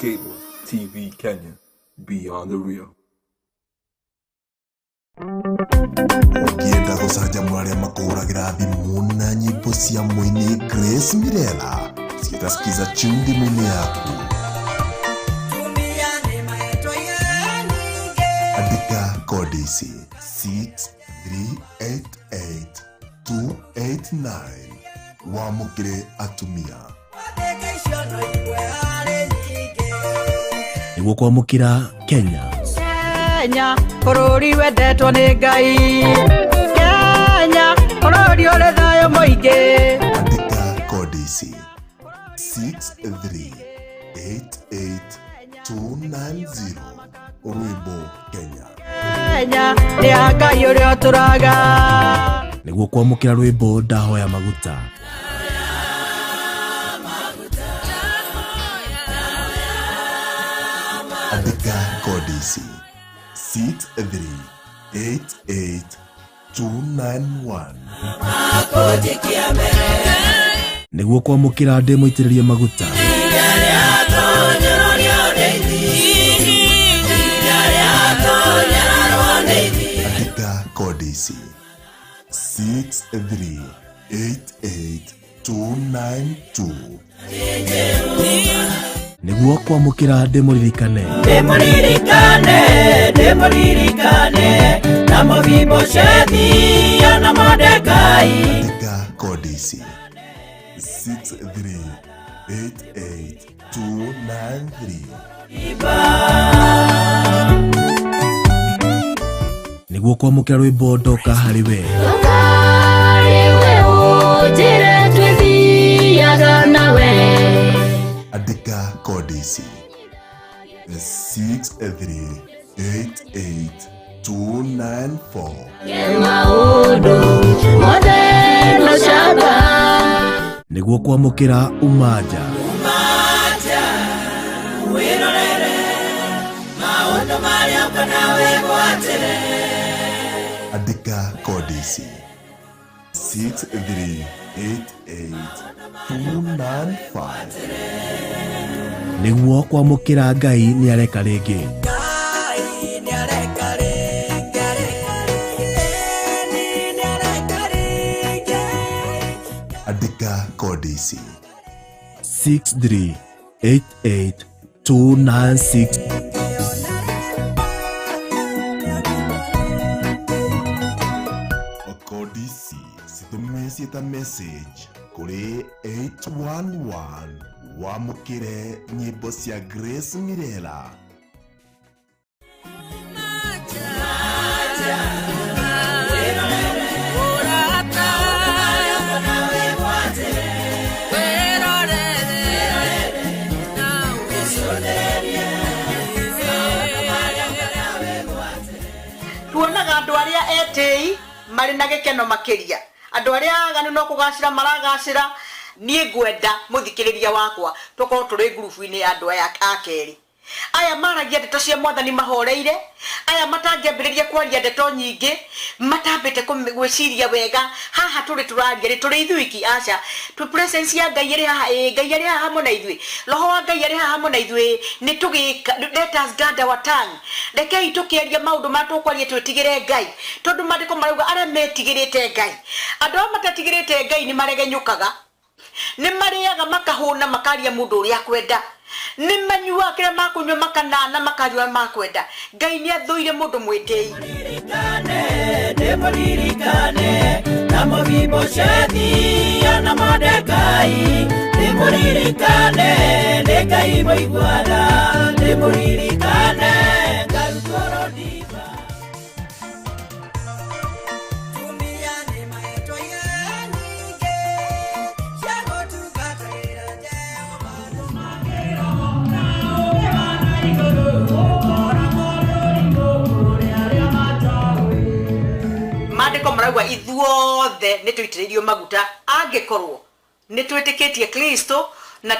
Cable TV Kenya, beyond the real. Ũngĩenda gũcanjamũra arĩa makũhũragĩra thimũ na nyĩmbo cia mũini Grace Mirella ciĩta Skiza tune thimũ-inĩ yaku. Andĩka kodi ici 6388289 wamũkĩre atumia. Nĩguo kwamũkĩra Kenya. Kenya bũrũri wendetwo nĩ Ngai, Kenya bũrũri ũrĩ thayũ mũingĩ. Andĩka kodi ici 6388290 rwĩmbo Kenya. Kenya nĩ ya Ngai ũrĩa ũtũraga. Nĩguo kwamũkĩra rwĩmbo Ndahoya Maguta. Andĩka kodi ici 6388291. Nĩguo kwamũkĩra Ndĩ Mũitĩrĩrie Maguta. Andĩka kodi ici 6388292. Nĩguo kwamũkĩra Ndĩ Mũririkane. Ndĩmũririkane, ndĩmũririkane na Mefiboshethi na Mordekai. Andĩka kodi ici 6388293. Nĩguo kwamũkĩra rwĩmbo Ndoka Harĩ We. Harĩ ũnjĩre twĩthiaga nawe. Andĩka kodi ici 6388294. Maũndũ mothe no camba. Nĩguo kwamũkĩra Umaja. Andĩka kodi ici 6388295. Nĩguo kwamũkĩra Ngai Nĩ Areka Rĩngĩ. Andĩka kodi ici 6388296. Kodi ici citũme ciĩta message kũrĩ 811 wamũkĩre nyĩmbo cia Grace Mirella. Tuonaga andũ arĩa etĩi marĩ na gĩkeno makĩria, andũ arĩa aganu no kũgacĩra maragacĩra. Niĩ ngwenda mũthikĩrĩria wakwa tũkorwo tũrĩ ngurubu-inĩ ya andũ aya a kerĩ, aya maragia ndeto cia Mwathani mahoreire, aya matangĩambĩrĩria kwaria ndeto nyingĩ matambĩte gwĩciria wega. Haha tũrĩ tũraria rĩ tũrĩ ithuiki? Aca, twĩ presence ya Ngai ĩrĩ haha. Ĩĩ, Ngai arĩ haha hamwe na ithuĩ, Roho wa Ngai arĩ haha hamwe na ithuĩ. Nĩ tũgĩka, let us guard our tongue. Rekei tũkĩaria maũndũ marĩa tũkwaria twĩtigĩre Ngai, tondũ maandĩko marauga arĩa metigĩrĩte Ngai. Andũ arĩa matetigĩrĩte Ngai nĩ maregenyũkaga, nĩ marĩaga makahũna, makaria mũndũ ũrĩa akwenda, nĩ manyuaga kĩrĩa makũnyua, makanana, makaria ũrĩa makwenda. Ngai nĩ athũire mũndũ mwĩtĩi. Ndĩmũririkane na Mefiboshethi na Mordekai, ndĩmũririkane nĩ Ngai mũiguana, ndĩmũririkane ngarutwo rũndimba. Tumia nĩ mahetwo nyingĩ cia gũtungatĩra Jehova. Maandĩko marauga ithuothe nĩ tũitĩrĩirio maguta angĩkorwo nĩ twĩtĩkĩtie Kristo. Na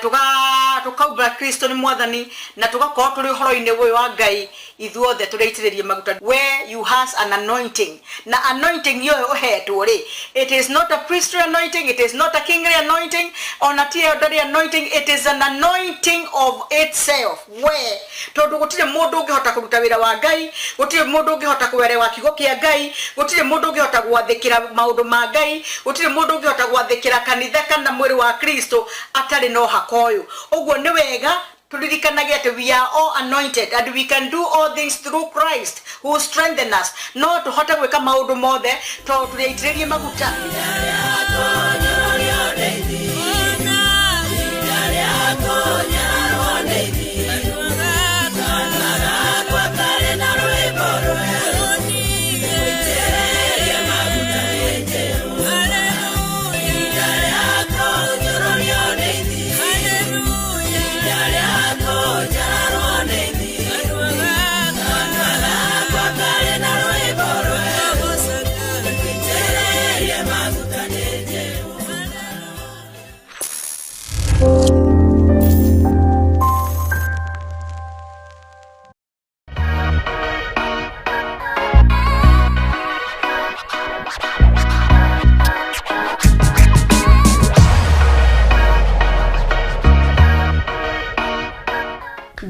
tukaumbũra Kristo nĩ mwathani na tugakorwo tũrĩ ũhoro-inĩ ũyũ wa Ngai ithuothe tũrĩitĩrĩrie maguta. Where you has an anointing, na anointing ĩyo ũhetwo rĩ, it is not a priestly anointing, it is not a kingly anointing, ona ti elderly anointing, it is an anointing of itself. We tondũ gũtirĩ mũndũ ũngĩhota kũruta wĩra wa Ngai, gũtirĩ mũndũ ũngĩhota kũerewa kiugo kĩa Ngai, gũtirĩ mũndũ ũngĩhota gwathĩkĩra maũndũ ma Ngai, gũtirĩ mũndũ ũngĩhota gwathĩkĩra kanitha kana mwĩrĩ wa Kristo atarĩ na ũhaka ũyũ. Ũguo nĩ wega tulirikanage atĩ we are all anointed and we can do all things through Christ who strengthen us. No tũhote gwĩka maũndũ mothe tondũ tũrĩaitĩrĩrie maguta.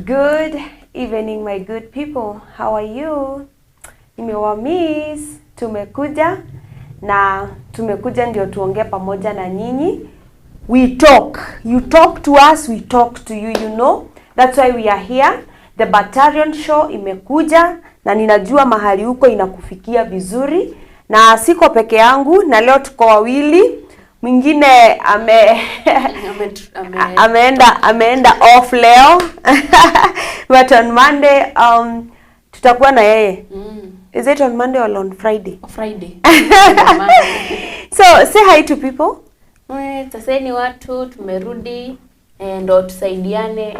Good evening my good people, how are you? Nimewamiss. Tumekuja na tumekuja ndio tuongee pamoja na nyinyi. We talk. You talk to us, we talk to you, you know. That's why we are here. The Batarion Show imekuja na ninajua mahali huko inakufikia vizuri. Na siko peke yangu, na leo tuko wawili. Mwingine ameenda off leo. But on Monday tutakuwa na yeye. Is it on Monday or on Friday? Friday. So say hi to people. Sasa ni watu tumerudi ndo tusaidiane,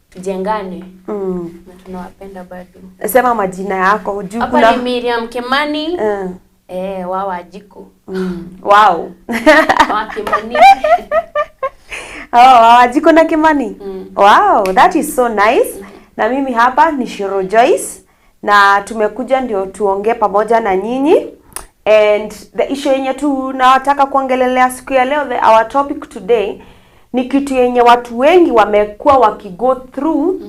tujengane. Na tunawapenda bado. Sema majina yako. Hapa ni Miriam Kimani. Wawajiko. Wow. Wa Kimani. Oh, Wawajiko na Kimani. Wow, that is so nice. Na mimi hapa ni Shiro Joyce na tumekuja ndio tuongee pamoja na nyinyi. And the issue yenye tunataka kuongelelea siku ya leo, our topic today ni kitu yenye watu wengi wamekuwa wakigo through,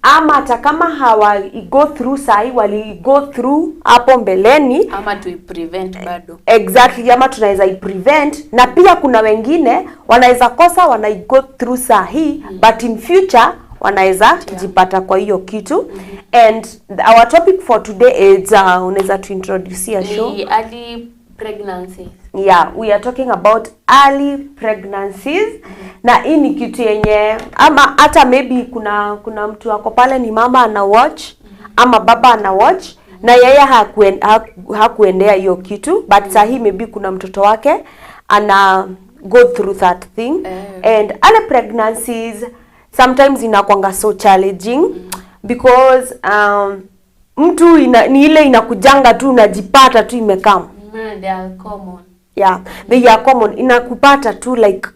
ama hata kama hawa go through sahi, wali go through hapo mbeleni, ama tu prevent bado. Exactly, ama tunaweza i prevent. Na pia kuna wengine wanaweza kosa wana go through sahi, but in future wanaweza jipata kwa hiyo kitu. And our topic for today is unaweza to introduce your show. Ni early pregnancies. Yeah, we are talking about early pregnancies. Na hii ni kitu yenye ama hata maybe kuna mtu ako pale ni mama ana watch ama baba ana watch na yeye hakuendea hiyo kitu, but sahi maybe kuna mtoto wake ana go through that thing. And early pregnancies sometimes inakuanga so challenging because mtu ni ile inakujanga tu, unajipata tu imekam. They are common. Yeah, they are common. Inakupata tu like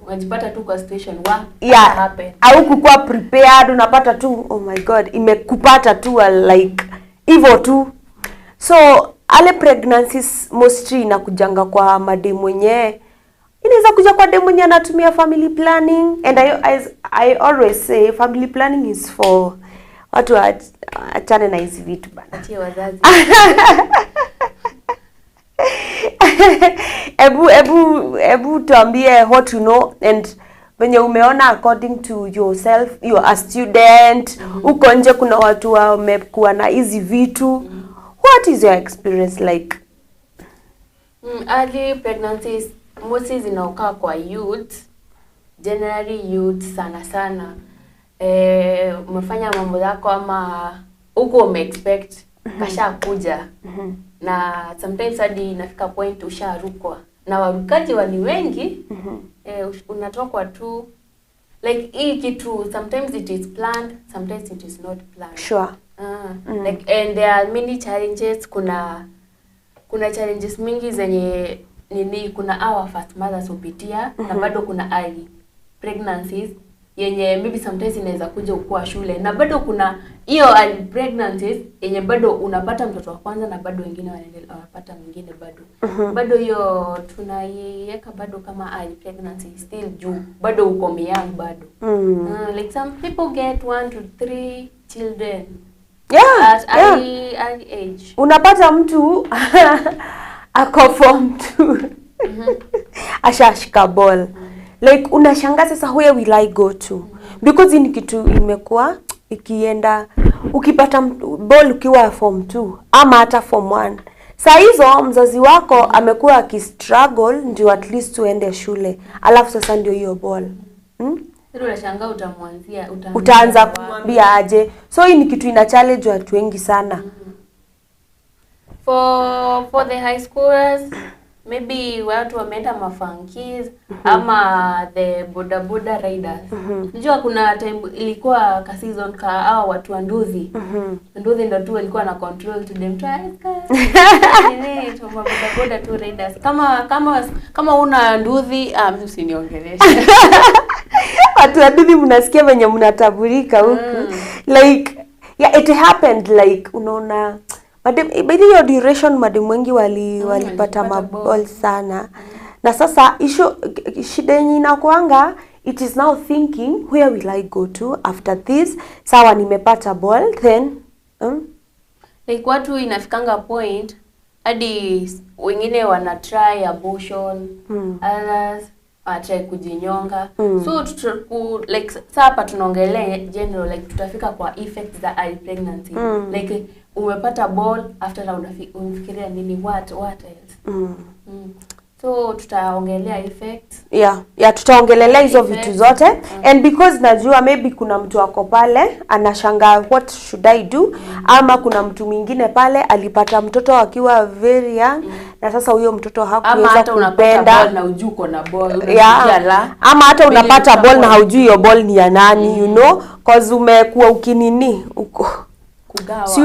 unajipata tu kwa situation wa yeah, happen. Au kukua prepared, unapata tu oh my god, imekupata tu like hivyo tu. So early pregnancies mostly inakujanga kwa mademu mwenyewe. Inaweza kuja kwa demu mwenye anatumia family planning, and I always say family planning is for watu achane na hizi vitu bana. Achie wazazi. Ebu tuambie what you know and venye umeona according to yourself, you are a student, uko nje kuna watu wamekuwa na hizi vitu. What is your experience like? Early pregnancies mostly zinaokaa kwa youth, generally youth sana sana. Umefanya mambo yako ama huko ume-expect kashakuja. Na sometimes hadi inafika point usharukwa. Na warukaji wani wengi, unatokwa tu like hii kitu sometimes it is planned, sometimes it is not planned. Sure. Like, and there are many challenges. Kuna challenges mingi zenye nini, kuna our first mothers hupitia na bado kuna early pregnancies yenye maybe sometimes inaweza kuja ukuwa shule, na bado kuna hiyo early pregnancies yenye bado unapata mtoto wa kwanza na bado wengine wanaendelea wanapata mwingine bado. Bado hiyo tunaiweka bado kama early pregnancy still, juu bado uko young bado. Like some people get one to three children at early age. Unapata mtu ako form 2 ashashika ball. Like unashangaa sasa, where will I go to? Because hii ni kitu imekuwa ikienda, ukipata ball ukiwa form 2 ama hata form 1, saa hizo mzazi wako amekuwa akistruggle ndio at least uende shule, alafu sasa ndio hiyo ball, Sasa unashangaa utamwanzia utaanzia Utaanza wapi? kumwambia aje? So hii ni kitu ina challenge watu wengi sana. For the high schoolers, maybe watu wameenda mafunkies ama the boda boda riders. Unajua kuna time ilikuwa ka season ka hawa watu wa nduthi. Nduthi ndo tu walikuwa na control to them try nini tu boda boda tu riders. Kama una nduthi, ah, mimi usiniongeleshe. Watu wa nduthi, mnasikia venye mnataburika huku. Like, yeah, it happened. Like unaona madem, by the way, duration madem wengi walipata walipata maball sana. Na sasa isho shida yenye inakuanga, it is now thinking, where will I go to after this? Sawa, nimepata ball, then Like watu inafikanga point hadi wengine wana try abortion, others wanatry kujinyonga. So like sasa hapa tunaongelea general, like tutafika kwa effects za early pregnancy. Like umepata ball, after that unafikiria nini, what else? So tutaongelea effects. Yeah, tutaongelelea hizo Effects. Vitu zote. And because najua maybe kuna mtu ako pale anashangaa, what should I do? Ama kuna mtu mwingine pale alipata mtoto akiwa very young na sasa huyo mtoto Ama hakuweza hata unapata kumpenda. ball na ujui uko na ball, unafikia la Ama hata Vile unapata ball na utakuwa- haujui hiyo ball ni ya nani, cause umekuwa ukinini uko kugawa. So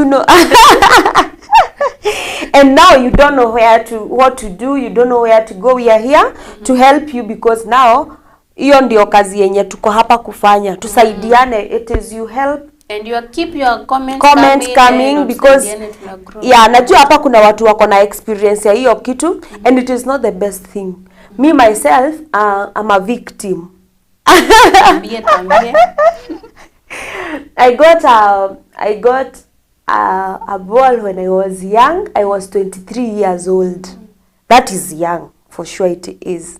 and now you don't know where to what to do, you don't know where to go. We are here to help you because now hiyo ndio kazi yenye tuko hapa kufanya, tusaidiane. It is you help And you keep your comments comments coming, and because tusaidiane, tuna grow. yeah, najua hapa kuna watu wako na experience ya hiyo kitu and it is not the best thing. Me myself, I'm a victim. Tuambie, tuambie. I got a ball when I was young. I was 23 years old. That is young, for sure it is.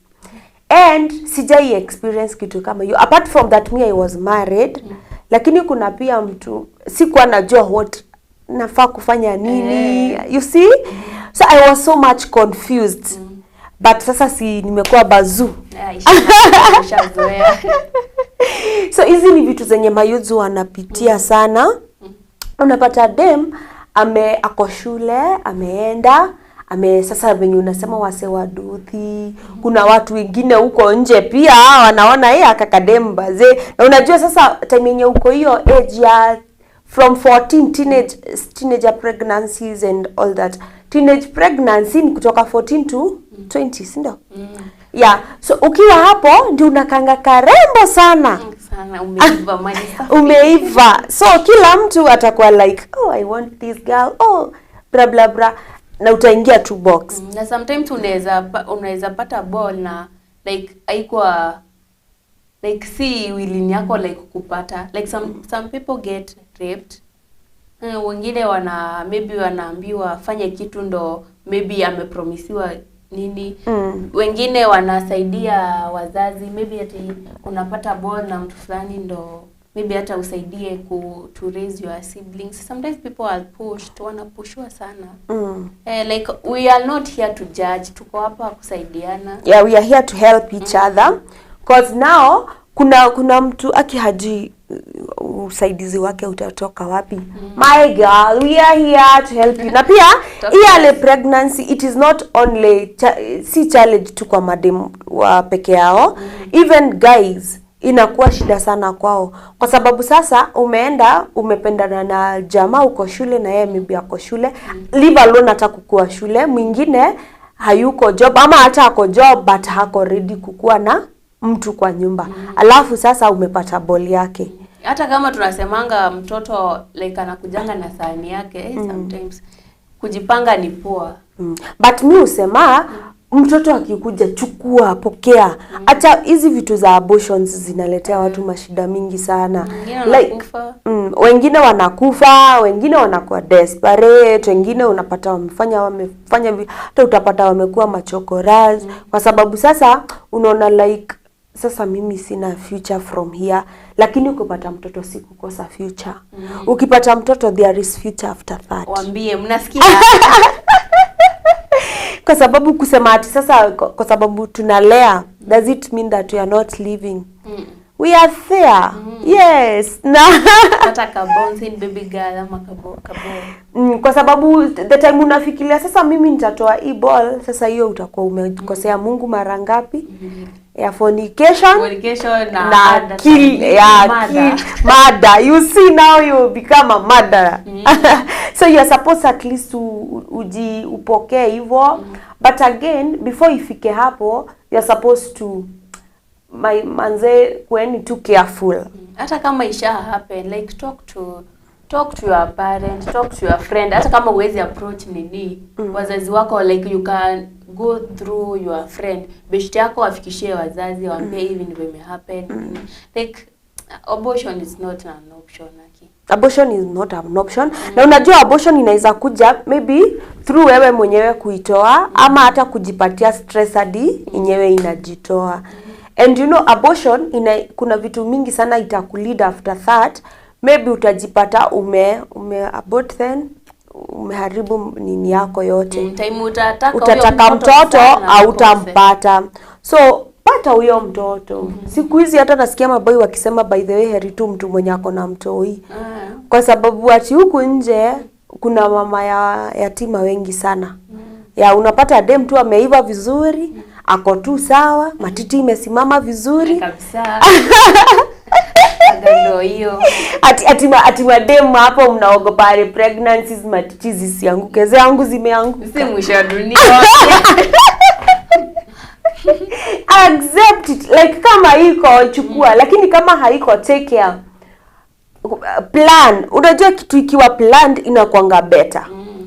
And sijai experience kitu kama hiyo. Apart from that, me I was married. Lakini kuna pia mtu sikuwa najua what nafaa kufanya nini. You see? So I was so much confused. But sasa si nimekuwa bazuu. Yeah, ishazoea. So hizi ni vitu zenye mayouths wanapitia sana. Unapata dem ame ako shule, ameenda, ame sasa venye unasema wase waduthi, kuna watu wengine huko nje pia wanaona yeye akakadem baze. Na unajua sasa time yenye uko hiyo age ya from 14, teenager pregnancies and all that, teenage pregnancy ni kutoka 14 to 20, si ndio? Yeah, so ukiwa hapo ndio unakanga karembo sana. Sana, umeiva, maji safi. Umeiva, so kila mtu atakuwa like, "Oh, I want this girl," oh, bla bla bla, na utaingia tu box. Na sometimes unaweza pata ball na like haikuwa like si willing yako like kupata. Like some people get raped. Wengine wana maybe wanaambiwa fanye kitu ndo maybe amepromisiwa nini. Wengine wanasaidia wazazi, maybe ati unapata ball na mtu fulani ndo maybe hata usaidie to raise your siblings. Sometimes people are pushed, wanapushwa sana. Like we are not here to judge, tuko hapa kusaidiana. Yeah, we are here to help each other, cause now kuna mtu aki hajui usaidizi wake utatoka wapi. My girl, we are here to help you. Na pia Talk hii to early pregnancy, it is not only si challenge tu kwa madem wa peke yao. Even guys inakuwa shida sana kwao, kwa sababu sasa umeenda umependana na jamaa, uko shule na yeye maybe ako shule, leave alone hata kukua shule, mwingine hayuko job ama hata ako job but hako ready kukuwa na mtu kwa nyumba. Alafu sasa umepata boli yake. Hata kama tunasemanga mtoto like anakujanga na sahani yake, sometimes kujipanga ni poa. But mi husema mtoto akikuja chukua, pokea. Hata hizi vitu za abortions zinaletea watu mashida mingi sana. Wengine Like wanakufa. wengine wanakufa, wengine wanakuwa desperate, wengine unapata wamefanya hata utapata wamekuwa machokoras kwa sababu sasa unaona like sasa mimi sina future from here, lakini ukipata mtoto si kukosa future. Ukipata mtoto there is future after that. Waambie mnasikia. Kwa sababu kusema ati sasa kwa sababu tunalea does it mean that we are not living? We are there. Yes. Na Hata ka bouncing baby girl ama kabo. Kwa sababu the time unafikiria sasa mimi nitatoa hii ball, sasa hiyo utakuwa umekosea Mungu mara ngapi? Ya fornication, Fornication na na kill, yeah, murder. kill, murder. You see now you become a murderer. So you are supposed at least uji upokee hivyo. But again before ifike hapo you are supposed to my manze kueni too careful. Hata kama isha happen, like talk to your parent, talk to your friend. Hata kama huwezi approach nini wazazi wako, like you can go through your friend, beshte yako afikishie wazazi, waambie hivi ndivyo ime happen. Like abortion is not an option aki. Abortion is not an option. Na unajua abortion inaweza kuja maybe through wewe mwenyewe kuitoa ama hata kujipatia stress hadi yenyewe inajitoa. And you know abortion kuna vitu mingi sana itakulead after that. Maybe utajipata ume abort then umeharibu nini yako yote. Time utataka Utataka mtoto hautampata. So pata huyo mtoto. Siku hizi hata nasikia maboi wakisema by the way heri tu mtu mwenye ako na mtoi. Kwa sababu ati huku nje kuna mama ya yatima wengi sana. Ya unapata dem tu ameiva vizuri, ako tu sawa, matiti imesimama vizuri. Kabisa. Ndio hiyo. Ati madem hapo mnaogopa ale pregnancies matiti zisianguke. Zangu zimeanguka. Si mwisho wa dunia. Accept it. Like kama iko chukua, lakini kama haiko take care. Plan. Unajua kitu ikiwa planned inakuanga better.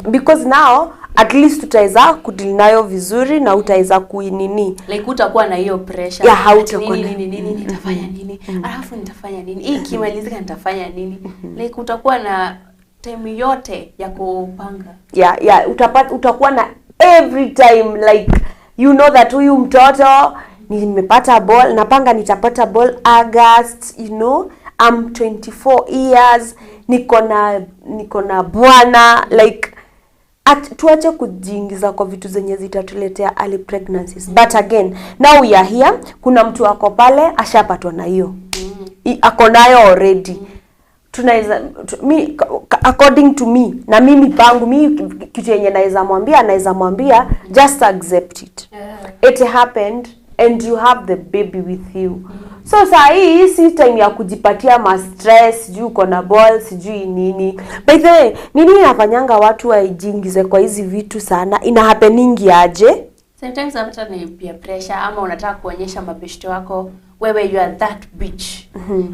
Because now at least utaweza kudeal nayo vizuri na utaweza kuinini. Like utakuwa na hiyo pressure. Ya, hautakuwa nini nini nini nitafanya nini? Alafu nitafanya nini? Hii ikimalizika nitafanya nini? Like utakuwa na time yote ya kupanga. Yeah, utakuwa na every time like you know that huyu mtoto nimepata ball, napanga nitapata ball August, you know, I'm 24 years, niko na bwana like tuache kujiingiza kwa vitu zenye zitatuletea early pregnancies. But again, now we are here, kuna mtu ako pale ashapatwa na hiyo. Ako nayo already. Tunaweza according to me na mimi pangu mi kitu yenye naweza mwambia just accept it. It happened and you have the baby with you. So saa hii si time ya kujipatia ma stress, sijui uko na ball, sijui nini. By the way, nini inafanyanga watu wajiingize kwa hizi vitu sana? Ina happeningi aje? Sometimes hata ni peer pressure ama unataka kuonyesha mabeshte wako wewe you are that bitch.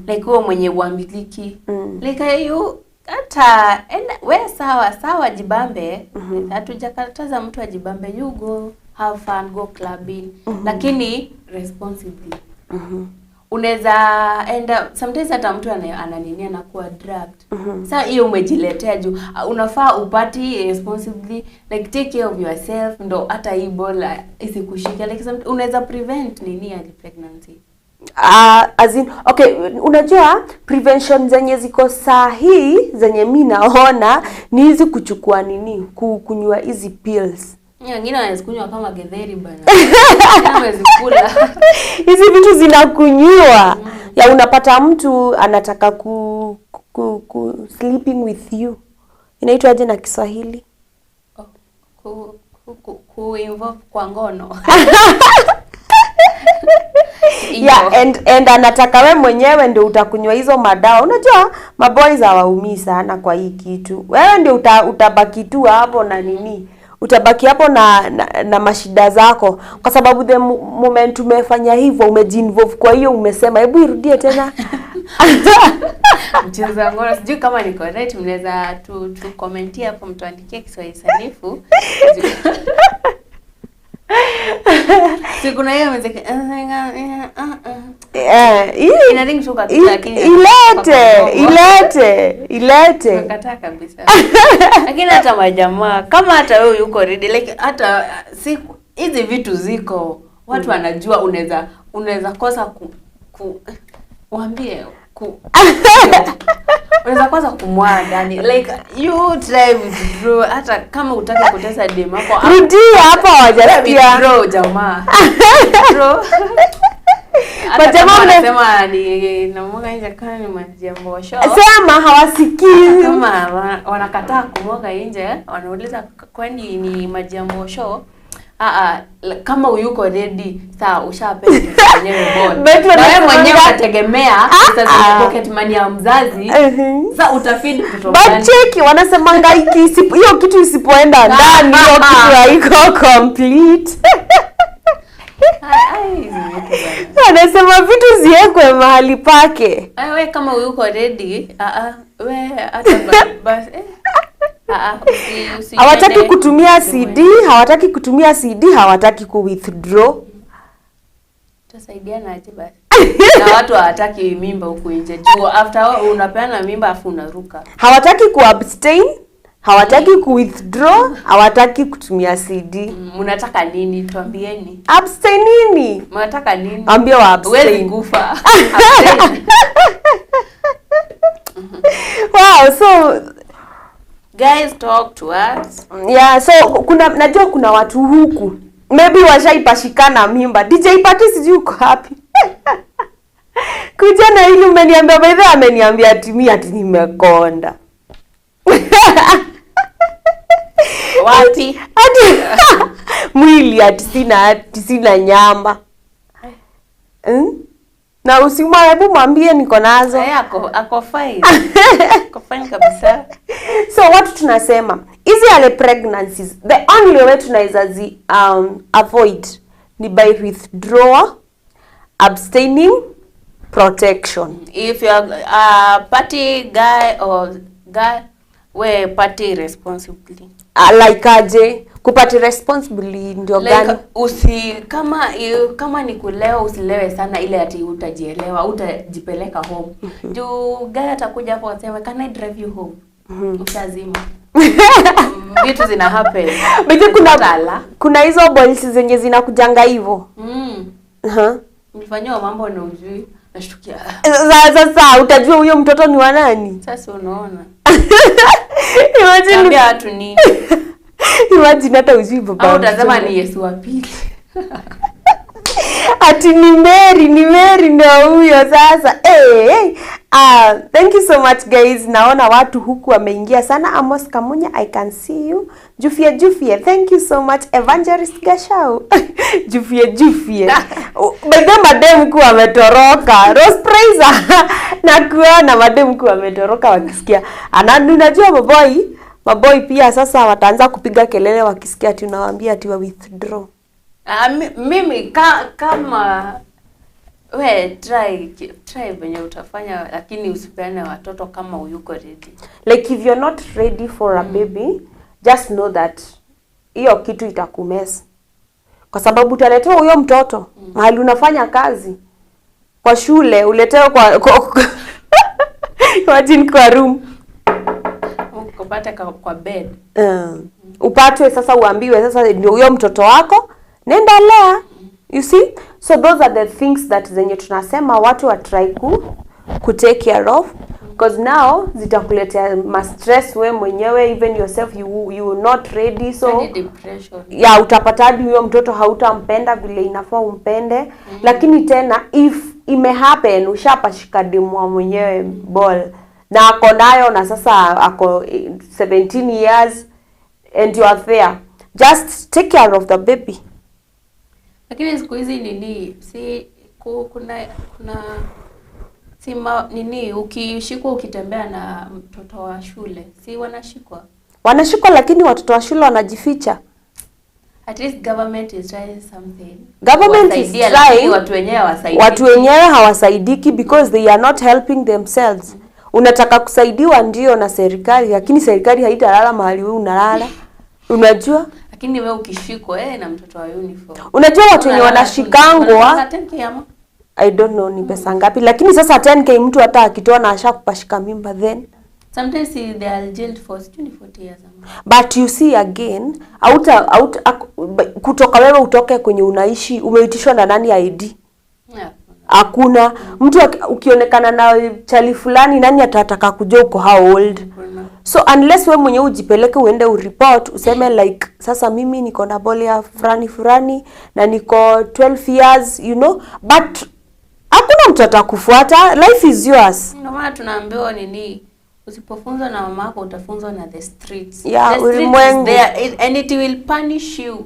Like wewe mwenye uamiliki. Like you hata we sawa jibambe. Hatujakataza mtu ajibambe, you go have fun, go clubbing. Lakini responsibly. Unaweza enda sometimes hata mtu ananinia na kuwa drugged. Sasa hiyo umejiletea juu unafaa upati responsibly, like take care of yourself ndo hata hii bola isikushike. Like unaweza prevent nini early pregnancy. As in, okay, unajua prevention zenye ziko sahihi zenye mimi naona ni hizi kuchukua nini, kunywa hizi pills. Wengine wanazikunywa kama getheri bana. Wanazikula. Hizi vitu zinakunywa. Ya unapata mtu anataka ku sleeping with you. Inaitwaje na Kiswahili? Ku involve kwa ngono. Yeah, and anataka we mwenyewe ndio utakunywa hizo madawa. Unajua maboys hawaumii sana kwa hii kitu. Wewe ndio utabaki tu hapo na nini. Utabaki hapo na mashida zako, kwa sababu the moment umefanya hivyo, umejiinvolve, kwa hiyo umesema, hebu irudie tena. Mchezo wa ngono, sijui kama ni correct, mnaweza tu commentia hapo, mtuandikie Kiswahili sanifu. Si kuna hiyo muziki? Ina ring tu kabisa, lakini Ilete, ilete, ilete. Nakataa kabisa. Lakini hata majamaa, kama hata wewe yuko ready, like hata si hizi vitu ziko, watu wanajua unaweza kosa ku waambie ku unaweza kosa kumwaga ndani, like you try withdraw, hata kama utaki kutesa dem hapo. Rudia hapo, hawajasikia. Withdraw, jamaa, withdraw. Hata Majamaa kama wanasema ni namwaga nje kama ni maji ya mbosho. Sema, hawasikii. Kama wanakataa kumwaga nje, wanauliza, kwani ni maji ya mbosho? Ah, kama uyuko ready, saa ushapenda mwenyewe ball. But Na wewe mwenyewe unategemea pesa za pocket money ya mzazi. Sasa utafeed mtoto But gani? cheki, wanasemanga hiyo kitu isipoenda ndani, hiyo kitu haiko complete. Ai, ai, hizi vitu bana. Wanasema vitu ziekwe mahali pake. Ai, we kama uyuko ready, ah ah, we hata bas. Ah ah, usi Hawataki kutumia CD, hawataki kutumia CD, hawataki ku withdraw. Tutasaidiana aje basi? Na watu hawataki mimba huku nje. Juu after all, unapeana mimba afu unaruka. Hawataki ku abstain, hawataki ku withdraw, hawataki kutumia CD. Mnataka nini? Tuambieni. Abstainini. Mnataka nini? Ambia wa Huwezi abstain. kufa. Abstain. Wow, so Guys, talk to us. Yeah, so kuna, najua kuna watu huku maybe washaipashikana mimba. DJ Pati, sijui uko wapi. Kuja na hili umeniambia, by the way ameniambia ati mi ati nimekonda. Wapi? Ati mwili ati sina nyama. Na usimwa, hebu mwambie niko nazo. Eh, ako fine. Ako fine kabisa. So watu, tunasema hizi early pregnancies, the only way tunaweza zi avoid ni by withdrawal, abstaining, protection. If you are a party guy or guy, we party responsibly. Like aje kuparty responsibly ndio Like, gani? Usi kama ni kulewa, usilewe sana ile ati utajielewa, utajipeleka home. Juu guy atakuja hapo aseme, "Can I drive you home?" Utazima. Vitu zina happen. But kuna Tala. Kuna hizo balls zenye zinakujanga hivyo. Nilifanyiwa mambo na ujui, nashtukia. Sasa utajua huyo mtoto ni wa nani? Sasa unaona. Imagine, Tambia watu nini? imagine hata ujui baba Au wa utasema mtoto. ni Yesu wa pili. Ati ni Mary, ni Mary ndio huyo sasa. Hey, hey. Thank you so much, guys. Naona watu huku wameingia sana. Amos Kamunya, I can see you. Jufie Jufie, thank you so much. Evangelist Gashau. Jufie Jufie. By the way, madem ku wametoroka. Rose Praiser, na kuona madem ku wametoroka wakisikia. Ana unajua maboi pia sasa wataanza kupiga kelele wakisikia ati unawaambia ati wa withdraw. Ah, mimi kama we try venye utafanya, lakini usipeane watoto kama uyuko ready. Like if you're not ready for a baby, just know that hiyo kitu itakumess, kwa sababu utaletewa huyo mtoto mahali unafanya kazi, kwa shule, uletewe kwa imagine kwa room. Ukapata kwa bed. Upatwe sasa, uambiwe sasa ndio huyo mtoto wako, nenda lea. You see? So those are the things that zenye tunasema watu wa try ku take care of, because now zitakuletea ma stress we mwenyewe, even yourself you not ready, so Hadi depression. Ya, utapata hadi huyo mtoto hautampenda vile inafaa umpende. Lakini tena if imehappen, ushapashika demu wa mwenyewe ball na ako nayo, na sasa ako 17 years and you are there, just take care of the baby. Lakini siku hizi nini, si kuna si nini, ukishikwa ukitembea na mtoto wa shule, si wanashikwa? Wanashikwa, lakini watoto wa shule wanajificha. At least government is trying something. Government is Kuwasaidia, lakini trying. watu wenyewe hawasaidiki. Watu wenyewe hawasaidiki because they are not helping themselves. Unataka kusaidiwa ndio na serikali, lakini serikali haitalala mahali wewe unalala. Unajua? Lakini wewe ukishikwa na mtoto wa uniform. Unajua watu wenye Unalala tu. wanashikangwa, Wanataka 10K ama? I don't know ni pesa ngapi, lakini sasa 10K mtu hata akitoa na ashakupashika mimba then. Sometimes they are jailed for sijui ni 40 years ama. But you see again, kutoka wewe utoke kwenye unaishi, umeitishwa na nani ID? Yeah. Hakuna mtu ukionekana na chali fulani, nani atataka kujua uko how old? So unless we mwenyewe ujipeleke uende ureport useme like, sasa mimi niko na ball ya fulani fulani na niko 12 years, but hakuna mtu atakufuata. Life is yours. Ndio maana tunaambiwa nini, usipofunzwa na mama yako utafunzwa na the streets. Yeah, The street is ulimwengu. there and it will punish you.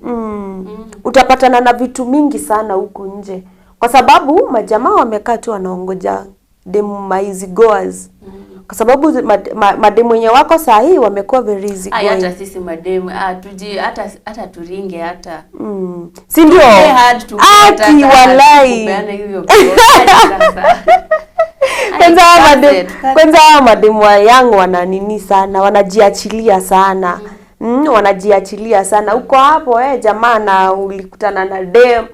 Utapatana na vitu mingi sana huku nje kwa sababu majamaa wamekaa tu wanaongoja demu ma easy goers, kwa sababu mademu wenye wako saa hii wamekuwa very easy Ay, hata going. sisi mademu, tuji hata turinge hata Si ndio? Play hard to get, Aki hata walai. kupeana hiyo sasa. Kwanza hawa Ay, tukaze. kwanza hawa mademu wa young wana nini sana, wanajiachilia sana. Wanajiachilia sana. Uko hapo jamaa na ulikutana na dem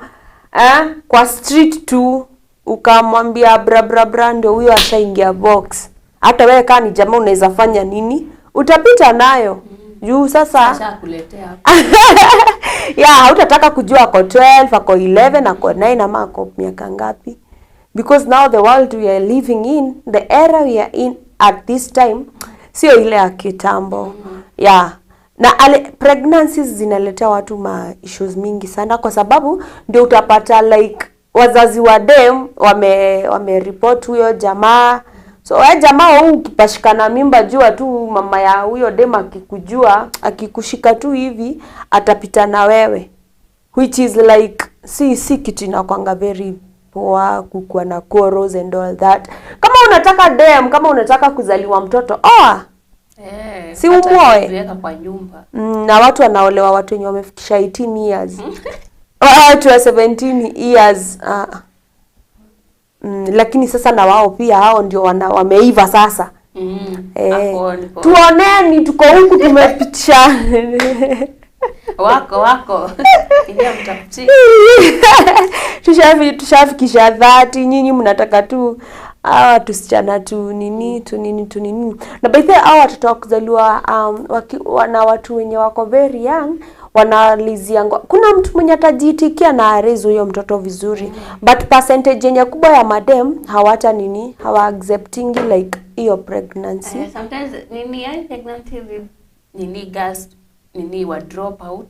kwa street tu ukamwambia bra bra bra, ndio huyo ashaingia box. Hata wewe kama ni jamaa unaweza fanya nini? Utapita nayo. Juu sasa Ashakuletea hapo. yeah, hautataka kujua ako 12, ako 11, ako 9 ama ako miaka ngapi. Because now the world we are living in, the era we are in at this time, sio ile ya kitambo. Yeah. Na pregnancies zinaletea watu ma issues mingi sana kwa sababu ndio utapata like wazazi wa dem wame report huyo jamaa. So wewe jamaa huu ukipashikana mimba, jua tu mama ya huyo dem akikujua, akikushika tu hivi atapita na wewe, which is like si kitu inakwanga very poa kukuwa na quarrels and all that. Kama unataka dem, kama unataka kuzaliwa mtoto, oa. Si Hata umoe. kujiweka kwa nyumba. Na watu wanaolewa watu wenye wamefikisha 18 years, watu wa 17 years. Lakini sasa na wao pia hao ndio wameiva sasa. Hapo ndipo. Tuoneni tuko huku tumepitisha. Wako wako. Ingia mtafutie. Tushafikisha 30, nyinyi mnataka tu hawa tusichana tu nini tu nini tu nini. Na by the way, hawa watoto wa kuzaliwa na watu wenye wako very young wanaliziangwa. Kuna mtu mwenye atajiitikia na arezi huyo mtoto vizuri, but percentage yenye kubwa ya madem hawata nini, hawa accepting like hiyo pregnancy. Sometimes nini yani pregnancy with nini girls nini wa drop out,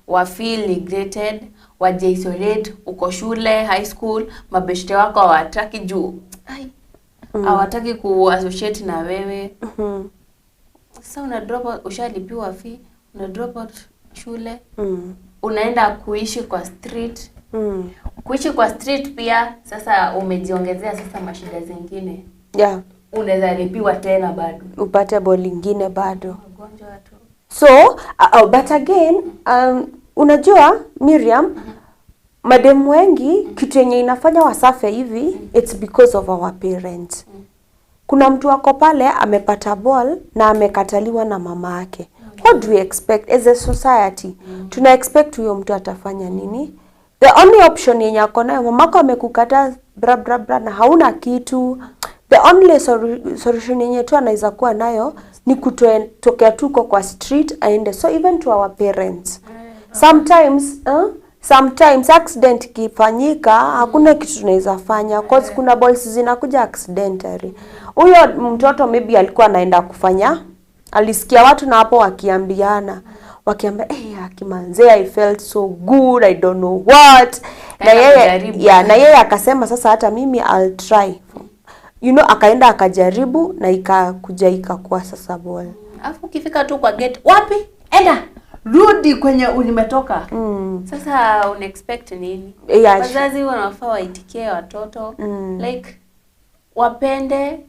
wa feel neglected, wa isolate. Uko shule high school, mabeshte wako hawataki juu ai, hawataki ku associate na wewe. Sasa una drop out, ushalipiwa fee, una drop out shule, unaenda kuishi kwa street. Kuishi kwa street pia sasa umejiongezea sasa mashida zingine. Unaweza lipiwa tena bado Upate ball ingine bado. Magonjwa tu. So but again, unajua Miriam, mademu wengi kitu yenye inafanya wasuffer hivi, it's because of our parents. Kuna mtu wako pale amepata ball na amekataliwa na mama yake. What do we expect as a society? Tuna expect huyo mtu atafanya nini? The only option yenye ako nayo, mamako amekukataa bra bra bra na hauna kitu. The only solution yenye tu anaweza kuwa nayo ni kutokea tuko kwa street aende. So even to our parents, sometimes accident ikifanyika hakuna kitu tunaweza fanya, cause kuna balls zinakuja accidentally. Huyo mtoto maybe alikuwa anaenda kufanya, alisikia watu na hapo wakiambiana, wakiambia, "Eh, akimanze, I felt so good, I don't know what." Na Kaenda yeye kujaribu. Yeah, na yeye akasema sasa hata mimi I'll try. Akaenda akajaribu na ikakuja ikakuwa sasa ball. Alafu ukifika tu kwa gate, wapi? Enda. Rudi kwenye ulimetoka. Sasa una expect nini? Yeah. Wazazi wanafaa waitikie watoto. Like wapende,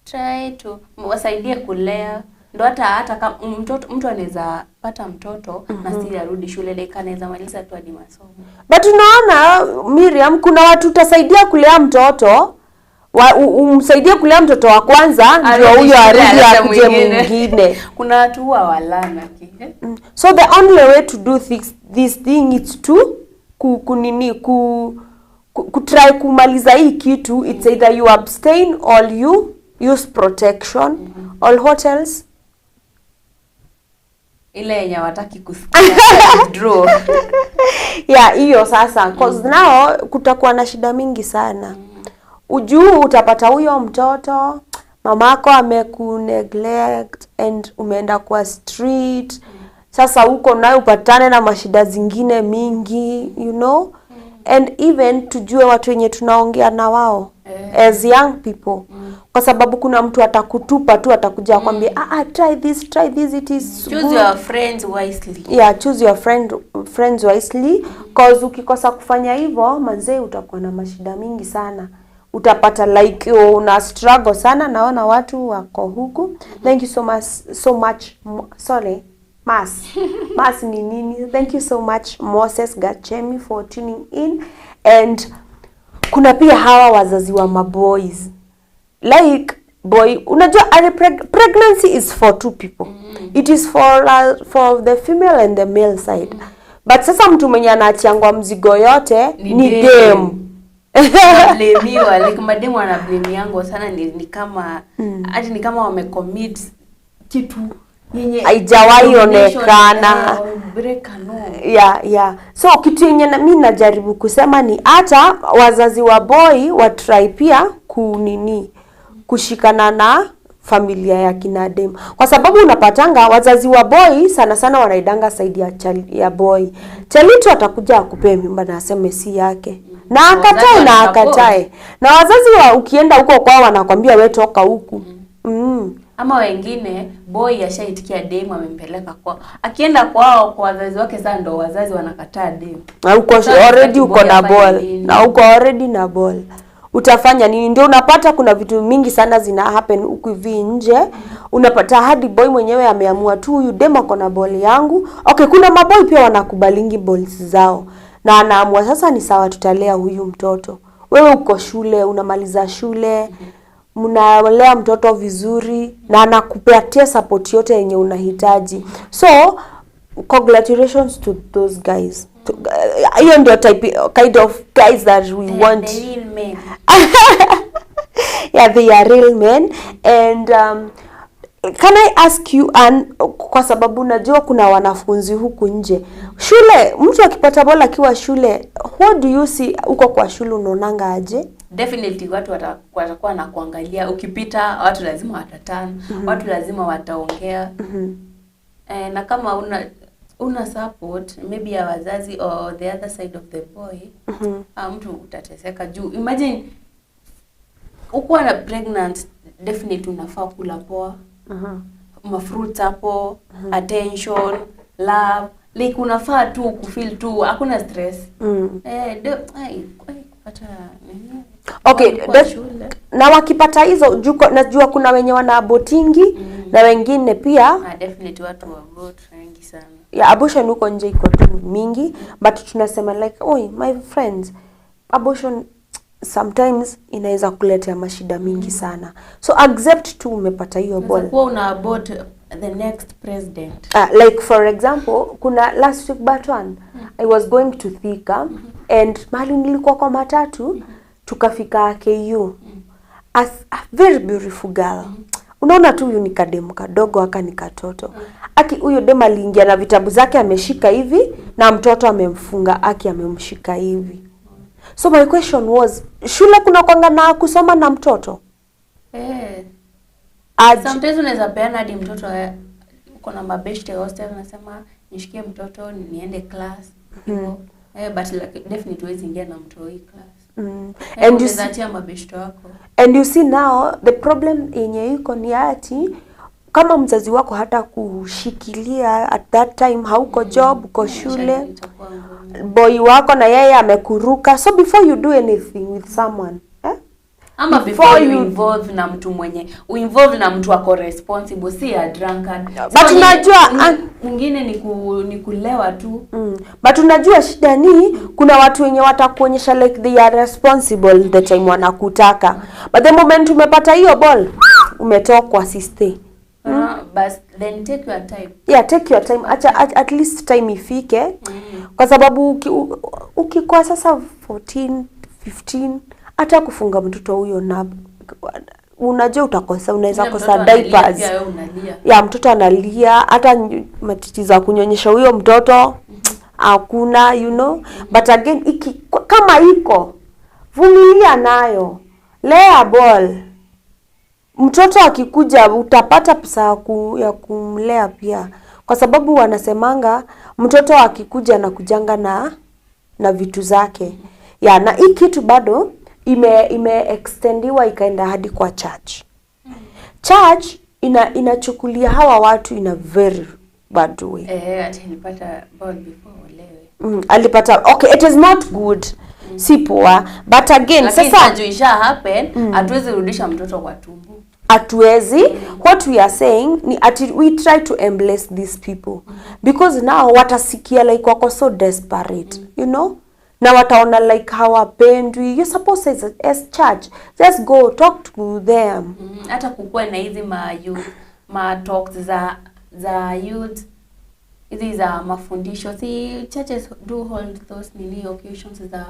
try to wasaidie kulea. Ndo hata kama mtoto, mtu anaweza pata mtoto na si arudi shule, like anaweza maliza tu hadi masomo. But unaona, Miriam, kuna watu utasaidia kulea mtoto umsaidie kulea mtoto wa kwanza ndio Arudi huyo shule, arudi alete akuje mwingine. mwingine. Kuna watu huwa walana ki. So the only way to do this thing is to ku, kunini ku, ku, kutry kumaliza hii kitu. It's either you abstain or you use protection or what else? Ile yenye hawataki kusikia, withdraw. Yeah, hiyo sasa, 'cause now kutakuwa na shida mingi sana. Ujuu utapata huyo mtoto, mamako amekuneglect and umeenda kwa street. Sasa huko nayo upatane na mashida zingine mingi. And even tujue watu wenye tunaongea na wao as young people, kwa sababu kuna mtu atakutupa tu, atakuja akwambia, "Ah, ah, try this, try this, it is Choose good." your friends wisely. Yeah, choose your friends wisely, 'cause ukikosa kufanya hivyo, manzee, utakuwa na mashida mingi sana. Utapata like una struggle sana. Naona watu wako huku. Thank you so much, so much. Sorry, mas ni nini? Thank you so much, Moses Gachemi, for tuning in. And kuna pia hawa wazazi wa maboys, like boy, unajua pregnancy is for two people. It is for the female and the male side, but sasa mtu mwenye anaachiangwa mzigo yote Ni ni dem. dem. Blamiwa, like mademu wanablamiango sana, ni kama hadi ni kama wamecommit kitu yenye Haijawahi domination, onekana. eh, wamebreak a norm. Yeah, so kitu yenye mi najaribu kusema ni hata wazazi wa boy watry pia kunini, kushikana na familia ya kina dem, kwa sababu unapatanga wazazi wa boy sana sana wanaidanga side ya boy. Chalitu atakuja akupee mimba na aseme si yake na akatae Wazazi na wanasupport. akatae, na wazazi wa ukienda huko kwao wanakwambia, "We toka huku." Ama wengine, boy ashaitikia demu, amempeleka kwao, akienda kwao kwa wazazi wake, sasa ndo wazazi wanakataa demu. Na uko Sasa already boy uko na afanye ball nini? Na uko already na ball, utafanya nini? Ndio unapata kuna vitu mingi sana zina happen huku hivi nje. Unapata hadi boy mwenyewe ameamua tu, "Huyu dem ako na ball yangu." Okay, kuna maboy pia wanakubalingi balls zao na anaamua sasa ni sawa, tutalea huyu mtoto. Wewe uko shule, unamaliza shule, mnalea mtoto vizuri na anakupatia support yote yenye unahitaji. So congratulations to those guys. Hiyo ndio type, kind of guys that we want. The real men. Yeah, they are real men. And can I ask you, Ann, kwa sababu najua kuna wanafunzi huku nje shule, mtu akipata bola akiwa shule, what do you see huko kwa shule? Unaonanga aje? Definitely watu watakuwa na kuangalia ukipita, watu lazima watatana, watu lazima wataongea. Eh, na kama una support maybe ya wazazi or the other side of the boy, mtu utateseka juu imagine ukuwa na pregnant, definitely unafaa kula poa, mafruits hapo, attention, love, like unafaa tu kufeel tu hakuna stress. Eh, ai, ai, kupata nini? Okay, Kwa shule. Na wakipata hizo najua kuna wenye wana abortingi na wengine pia. Ah, definitely watu wa abort wengi sana. Ya abortion huko nje iko tu mingi, but tunasema like, oi, my friends, abortion sometimes inaweza kuletea mashida mingi sana, so accept tu umepata hiyo Unaweza ball. kuwa una abort the next president. Like for example, kuna last week but one, I was going to Thika and mahali nilikuwa kwa matatu, tukafika KU, as a very beautiful girl. Unaona tu huyu ni kademu kadogo, aka ni katoto. Aki huyo dem aliingia na vitabu zake ameshika hivi na mtoto amemfunga, aki amemshika hivi. So my question was, shule kuna kwanga na kusoma na mtoto? Eh, Aje? sometimes unaweza peana hadi mtoto, uko na mabeshte hostel, unasema nishikie mtoto niende class hivyo. Eh, but like, definitely huwezi ingia na mtoi class. Eh, And you unaweza see, achia mabeshte wako. And you see now the problem yenye iko ni ati kama mzazi wako hata kushikilia at that time, hauko job, uko shule, Itakuwa ngumu. Boy wako na yeye amekuruka. So before you do anything with someone, eh? Ama before you involve na mtu mwenye uinvolve na mtu ako responsible, si a drunkard. But unajua, mwingine ni kulewa tu. But unajua shida ni kuna watu wenye watakuonyesha like they are responsible the time wanakutaka, but the moment umepata hiyo ball, umetokwa, sister. But then take your time. Yeah, take your time. Acha at least time ifike, kwa sababu ukikuwa sasa 14, 15, hata kufunga mtoto huyo na unajua utakosa, unaweza Yule kosa mtoto analia, diapers. pia wewe unalia. Ya, mtoto analia, hata matiti za kunyonyesha huyo mtoto hakuna. But again, kama iko, vumilia nayo, lea ball. Mtoto akikuja utapata pesa ya kumlea pia, kwa sababu wanasemanga mtoto akikuja na kujanga na vitu zake. Ya, na hii kitu bado ime extendiwa ikaenda hadi kwa church. Church inachukulia hawa watu in a very bad way. Eh, ati nilipata ball before olewe. Alipata, okay, it is not good, si poa, but again, Lakini sasa sasa isha happen, hatuwezi rudisha mtoto kwa tumbo. Hatuwezi. What we are saying ni ati we try to embrace these people, because now watasikia like wako so desperate na wataona like hawapendwi. You supposed as church, just go talk to them. Hata kukuwa na hizi ma youth ma talks za youth, hizi za mafundisho. Si churches do hold those nini occasions za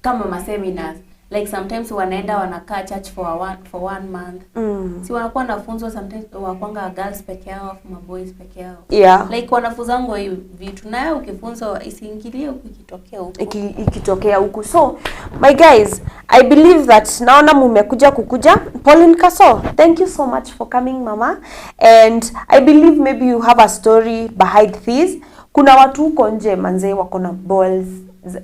kama ma seminars? Like sometimes wanaenda wanakaa church for one month. Si wanakuwa nafunzwa? Sometimes wakwanga girls peke yao afu maboys peke yao. Like wanafunzangwa hii vitu, nayo ukifunzwa isiingilie huku ikitokea huku. Ikitokea huku. So my guys, I believe that naona mumekuja kukuja. Pauline Kaso, thank you so much for coming, mama, and I believe maybe you have a story behind this. Kuna watu huko nje manzee wako na balls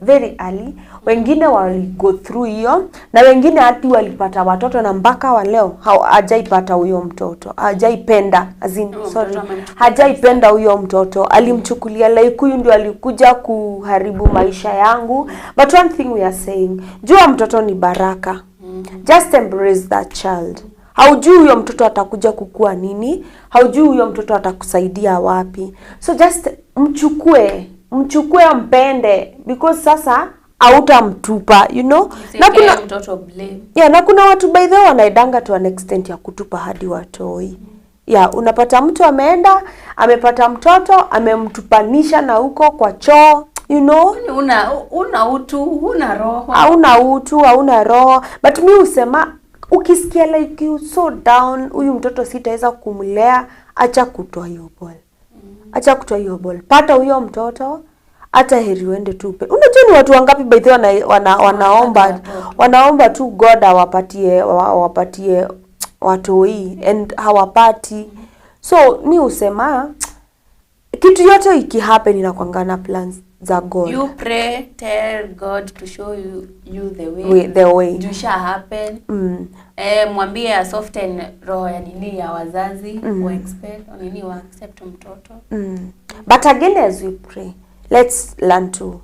very early, wengine wali go through hiyo, na wengine hati walipata watoto na mpaka wa leo hajaipata huyo mtoto, hajaipenda, as in, Huyo sorry, mtoto amemchukulia. Hajaipenda huyo mtoto, alimchukulia like huyu ndio alikuja kuharibu maisha yangu. But one thing we are saying, jua mtoto ni baraka. Just embrace that child. Haujui huyo mtoto atakuja kukua nini, haujui huyo mtoto atakusaidia wapi, so just mchukue, mchukue, mpende, because sasa hautamtupa. Na Usiwekee kuna mtoto blame. Yeah, na kuna watu, by the way, wanaendanga to an extent ya kutupa hadi watoi. Yeah, unapata mtu ameenda, amepata mtoto, amemtupanisha na huko kwa choo. Una utu, huna roho. Hauna utu, hauna roho. But mi husema ukisikia like you so down, huyu mtoto sitaweza kumlea, acha kutoa hiyo ball, acha kutoa hiyo ball, pata huyo mtoto, hata heri uende tu unajua ni watu wangapi, by the way, wanaomba watoto. Wanaomba tu God awapatie watoi and hawapati. So mi husema kitu yote ikihappen inakwanga na plans za God. You pray, tell God to show you the way. The way. Juu isha happen. Eh, mwambie a soften roho ya nini ya wazazi, wa expect nini, wa accept mtoto. But again, as we pray, let's learn to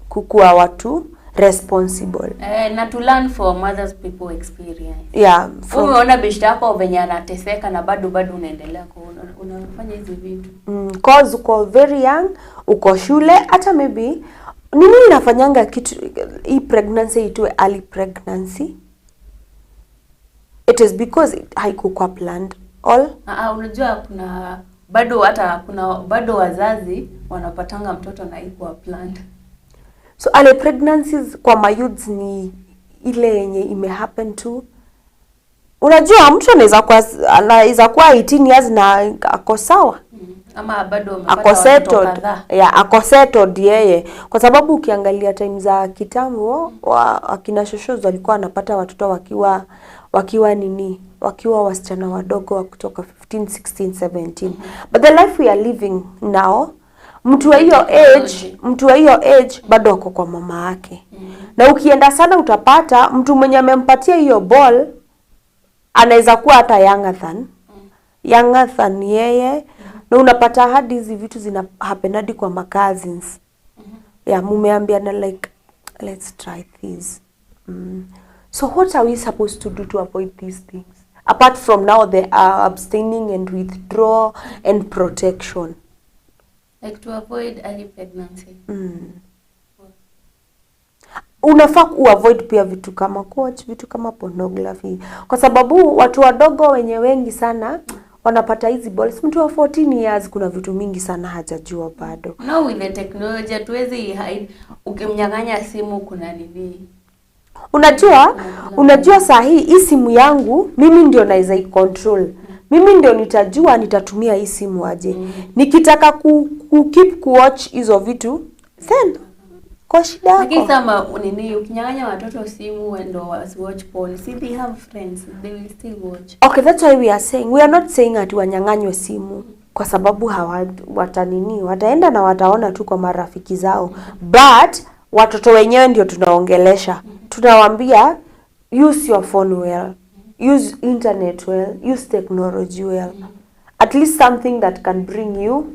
kukua watu responsible. Eh, na to learn from others people experience. Yeah, from, Umeona beshte yako venye anateseka na bado unaendelea unafanya hizi vitu. Cause uko very young, uko shule, hata maybe nini inafanyanga kitu hii pregnancy itue early pregnancy? It is because haikukuwa planned all. Ah, unajua kuna bado, hata kuna bado wazazi wanapatanga mtoto na ikuwa planned. So early pregnancies kwa mayouths ni ile yenye imehappen tu. Unajua mtu anaweza kuwa 18 years na ako sawa. Ama bado wamepata Ako watoto settled. kadhaa. Yeah, ako settled yeye, kwa sababu ukiangalia time za kitambo, akina shoshozi walikuwa wanapata watoto wakiwa nini, wakiwa wasichana wadogo wa kutoka 15, 16, 17. But the life we are living now, mtu wa hiyo age, mtu wa hiyo age bado ako kwa mama yake, na ukienda sana utapata mtu mwenye amempatia hiyo ball anaweza kuwa hata younger than yeye, na unapata hadi hizi vitu zina happen hadi kwa macousins. Yeah, mumeambiana like, "Let's try this." So what are we supposed to do to avoid these things apart from now the abstaining and withdraw and protection? Like to avoid early pregnancy. Unafaa kuavoid pia vitu kama kuwatch vitu kama pornography, kwa sababu watu wadogo wenye wengi sana wanapata hizi balls. Mtu wa 14 years kuna vitu mingi sana hajajua bado. Now with the technology hatuwezi hide. Ukimnyang'anya simu kuna nini? Unajua saa hii hii simu yangu mimi ndio naweza icontrol. Mimi ndio nitajua nitatumia hii simu aje. Nikitaka ku keep kuwatch hizo vitu, then kwa shida Lakini yako. sama nini, ukinyang'anya watoto simu ndo wasiwatch porn. See, they have friends, they will still watch. Okay, that's why we are saying, we are not saying ati wanyang'anywe simu kwa sababu hawa watanini, wataenda na wataona tu kwa marafiki zao, but watoto wenyewe ndio tunaongelesha, tunawaambia use your phone well, use internet well, use technology well, at least something that can bring you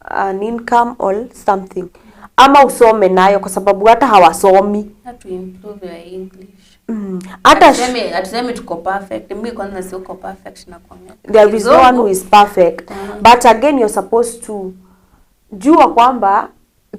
an income or something, ama usome nayo, kwa sababu hata hawasomi. Have to improve your English. Hata Hatusemi tuko perfect. Mimi kwanza siko perfect na kuongea. There is no one who is perfect, but again you're supposed to jua kwamba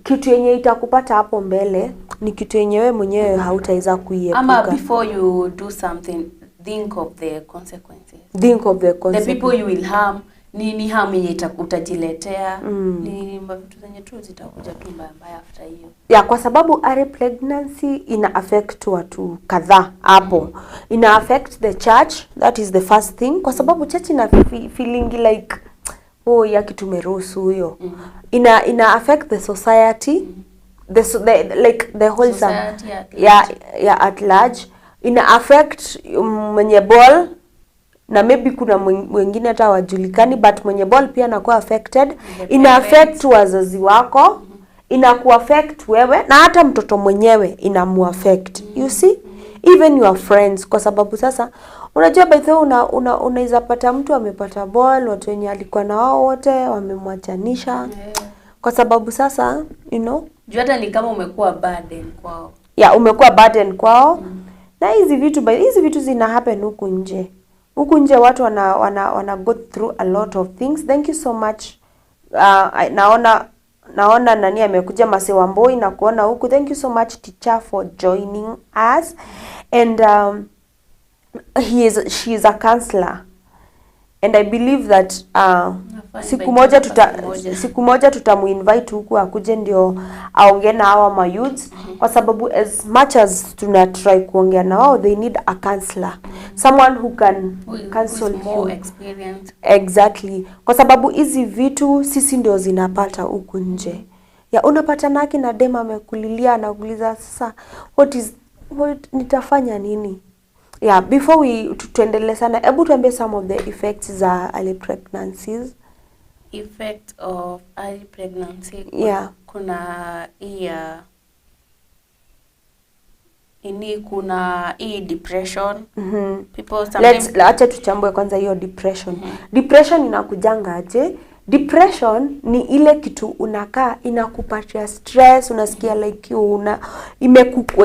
kitu yenye itakupata hapo mbele ni kitu yenye wewe mwenyewe hautaweza Ama kuiepuka. before you do something, think of the consequences. Think of the The consequences. people you will harm, ni harm yenye utajiletea. Ni vitu zenye tu zitakuja tu mbaya mbaya after hiyo. Ya, kwa sababu early pregnancy ina affect watu kadhaa hapo. Ina affect the church, that is the first thing, kwa sababu church ina feeling like, oh, ya kitu tumeruhusu huyo. Ina affect the society, the, so- the like the whole Society at Yeah, at large. Ina affect mwenye ball na maybe kuna wengine hata hawajulikani, but mwenye ball pia anakuwa affected. The Ina parents. affect wazazi wako, ina kuaffect wewe na hata mtoto mwenyewe inamuaffect. You see, even your friends, kwa sababu sasa unajua, by the way, unaweza pata mtu amepata ball, watu wenye alikuwa na wao wote wamemwachanisha kwa sababu sasa Juu hata ni kama umekuwa burden kwao. Ya, umekuwa burden kwao. Na hizi vitu hizi vitu zina happen huku nje. Huku nje watu wana go through a lot of things. Thank you so much. Naona nani amekuja, Mase Wamboi, na kuona huku. Thank you so much, teacher, for joining us. And he is she is a counselor and I believe that Nafaa siku invite moja hapa tuta siku moja. Siku moja tutamuinvite huku akuje ndio aongee na hawa mayouths, kwa sababu as much as tuna try kuongea na wao, they need a counselor, someone who can Who counsel is more you. experienced. Exactly, kwa sababu hizi vitu sisi ndio zinapata huku nje. Ya, unapata naki na dem amekulilia, anakuuliza sasa what nitafanya nini. Yeah, before we tuendelee sana, hebu tuambie some of the effects za early pregnancies. Effect of early pregnancy. Kuna hii ya ini, kuna hii depression. People sometimes Let's acha tuchambue kwanza hiyo depression. Depression inakujanga aje? Depression ni ile kitu unakaa inakupatia stress, unasikia like you una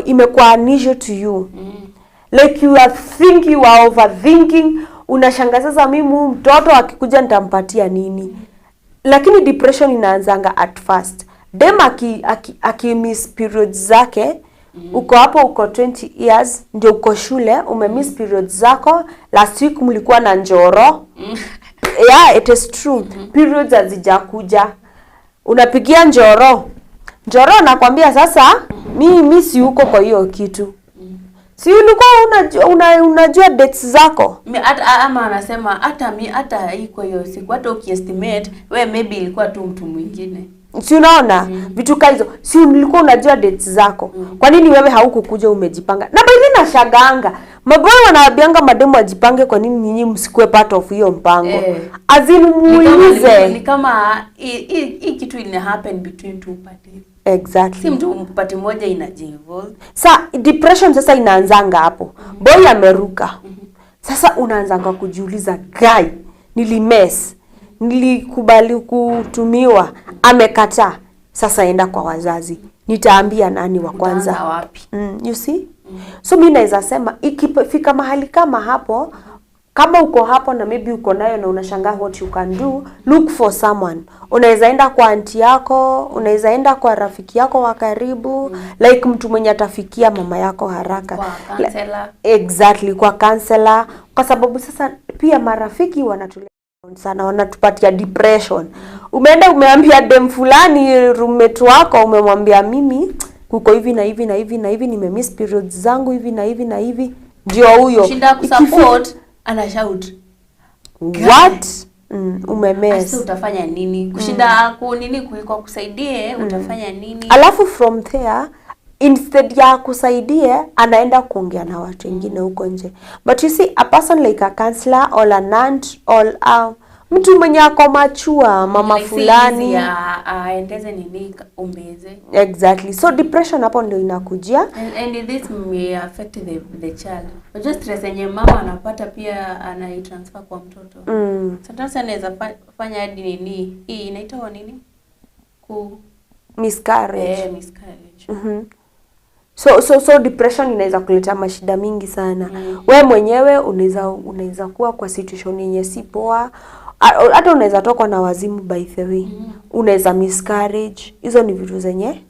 imekuwa an issue to you, like you are thinking, you are overthinking. Unashanga sasa, mimi huyu mtoto akikuja nitampatia nini? Lakini depression inaanzanga at first dem aki miss periods zake. Uko hapo, uko 20 years, ndio uko shule, umemiss periods zako. Last week mlikuwa na njoro. Yeah, it is true. Periods hazijakuja, unapigia njoro, njoro anakwambia sasa mi si huko kwa hiyo kitu, si ulikuwa unajua dates zako. Hata ama anasema hata mi hata haiko hiyo siku, hata ukiestimate we maybe ilikuwa tu mtu mwingine. Si unaona vitu kaa hizo? Si ulikuwa unajua dates zako? Kwa nini wewe haukukuja umejipanga? Na by the way, nashagaanga maboy wanawaambianga mademu wajipange, kwa nini nyinyi msikuwe part of hiyo mpango? Eh. As in Ni kama- muulize. Ni kama hii kitu ina happen between two parties. Si mtu party moja inajiinvolve. Sa depression sasa inaanzanga hapo. Boy ameruka, sasa unaanzanga kujiuliza, guy, nilimess, nilikubali kutumiwa, amekataa, sasa enda kwa wazazi, nitaambia nani wa kwanza? Utaanza wapi? You see? So mi naweza sema ikifika mahali kama hapo, kama uko hapo na maybe uko nayo na unashangaa what you can do, look for someone. Unaweza enda kwa anti yako, unaweza enda kwa rafiki yako wa karibu, like mtu mwenye atafikia mama yako haraka. Kwa counselor. Exactly, kwa counselor, kwa sababu sasa pia marafiki wanatulea sana, wanatupatia depression. Umeenda umeambia dem fulani roommate wako, umemwambia mimi kuko hivi na hivi na hivi na hivi, nimemiss periods zangu hivi na hivi na hivi, ndio huyo Shinda kusupport ana shout. What? Umemess. Asa utafanya nini? Kushinda ku nini kuiko kusaidie utafanya nini? Alafu from there instead ya kusaidie anaenda kuongea na watu wengine huko nje. But you see a person like a counselor or an aunt or a mtu mwenye ako mature, mama Like, si fulani. easy aendeze nini umbeze. Exactly. So depression hapo ndio inakujia. And this may affect the child. Unajua stress yenye mama anapata pia anaitransfer kwa mtoto. Sometimes anaweza fanya hadi nini? Hii inaitwa nini? Ku Miscarriage. Miscarriage. So depression inaweza kuleta mashida mingi sana. We mwenyewe unaweza kuwa kwa situation yenye si poa. Hata unaweza tokwa na wazimu by the way. Unaweza miscarriage. Hizo ni vitu zenye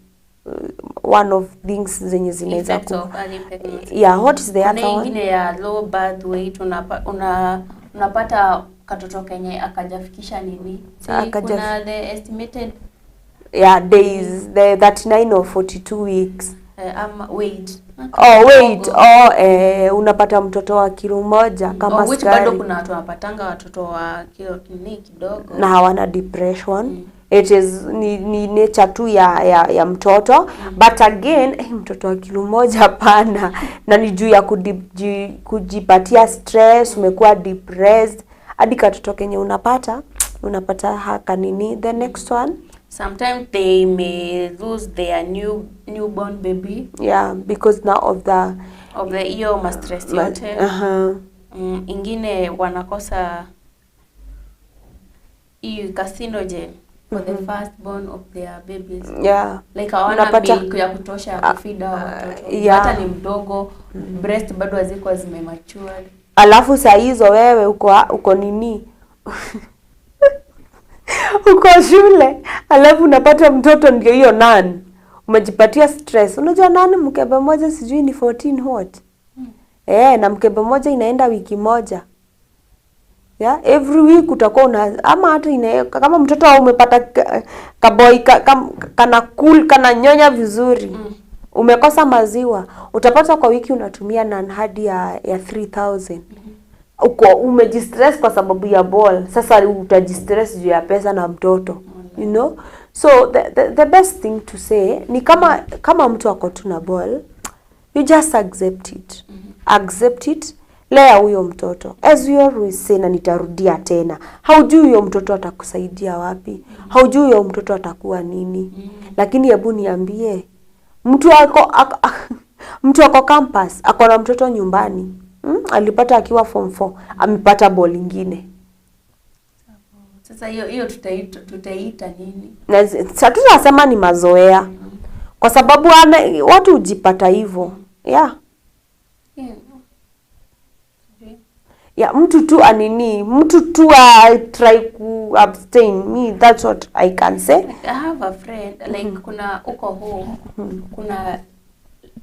one of things zenye zinaweza Effects of early pregnancy. Yeah, what is the Kuna other one? ingine ya low birth weight, unapata katoto kenye akajafikisha nini? Si kuna the estimated Yeah, days, the 39 or 42 weeks. Ama weight. Oh wait, oh unapata mtoto wa kilo moja kama which bado sukari. kuna watu wanapatanga watoto wa kilo nini kidogo Na hawana depression. It is ni nature tu ya mtoto. But again mtoto wa kilo moja hapana, na ni juu ya kujipatia stress, umekuwa depressed hadi katoto kenye unapata haka nini. The next one, sometimes they may lose their newborn baby. Yeah, because now of the hiyo ma stress yote. Ingine wanakosa hii carcinogen for the first born of their babies. Yeah. Like hawana milk ya kutosha ya kufeed hao watoto. Yeah. Hata ni mdogo, breast bado hazikuwa zimemature. Alafu saa hizo wewe uko nini? Uko shule, alafu unapata mtoto ndio hiyo nan. Umejipatia stress. Unajua nani mkebe moja sijui ni 14 what? Na mkebe moja inaenda wiki moja. Yeah, every week utakuwa una ama hata kama mtoto umepata kaboy kana cool kana nyonya vizuri. Umekosa maziwa, utapata kwa wiki unatumia nan hadi ya 3000. Uko umejistress kwa sababu ya ball. Sasa utajistress juu ya pesa na mtoto. You know? So the best thing to say ni kama mtu ako tu na ball, you just accept it. Accept it. Lea huyo mtoto. As we always say, na nitarudia tena, haujui huyo mtoto atakusaidia wapi. Haujui huyo mtoto atakuwa nini. Lakini hebu niambie, mtu mtu ako campus, ako na mtoto nyumbani. Alipata akiwa form 4, amepata ball nyingine. Sasa hiyo tutaita nini? Na tutasema ni mazoea. Kwa sababu watu hujipata hivyo. Yeah. Yeah, mtu tu anini, mtu tu I try ku abstain. Me, that's what I can say. Like, I have a friend like kuna uko home, kuna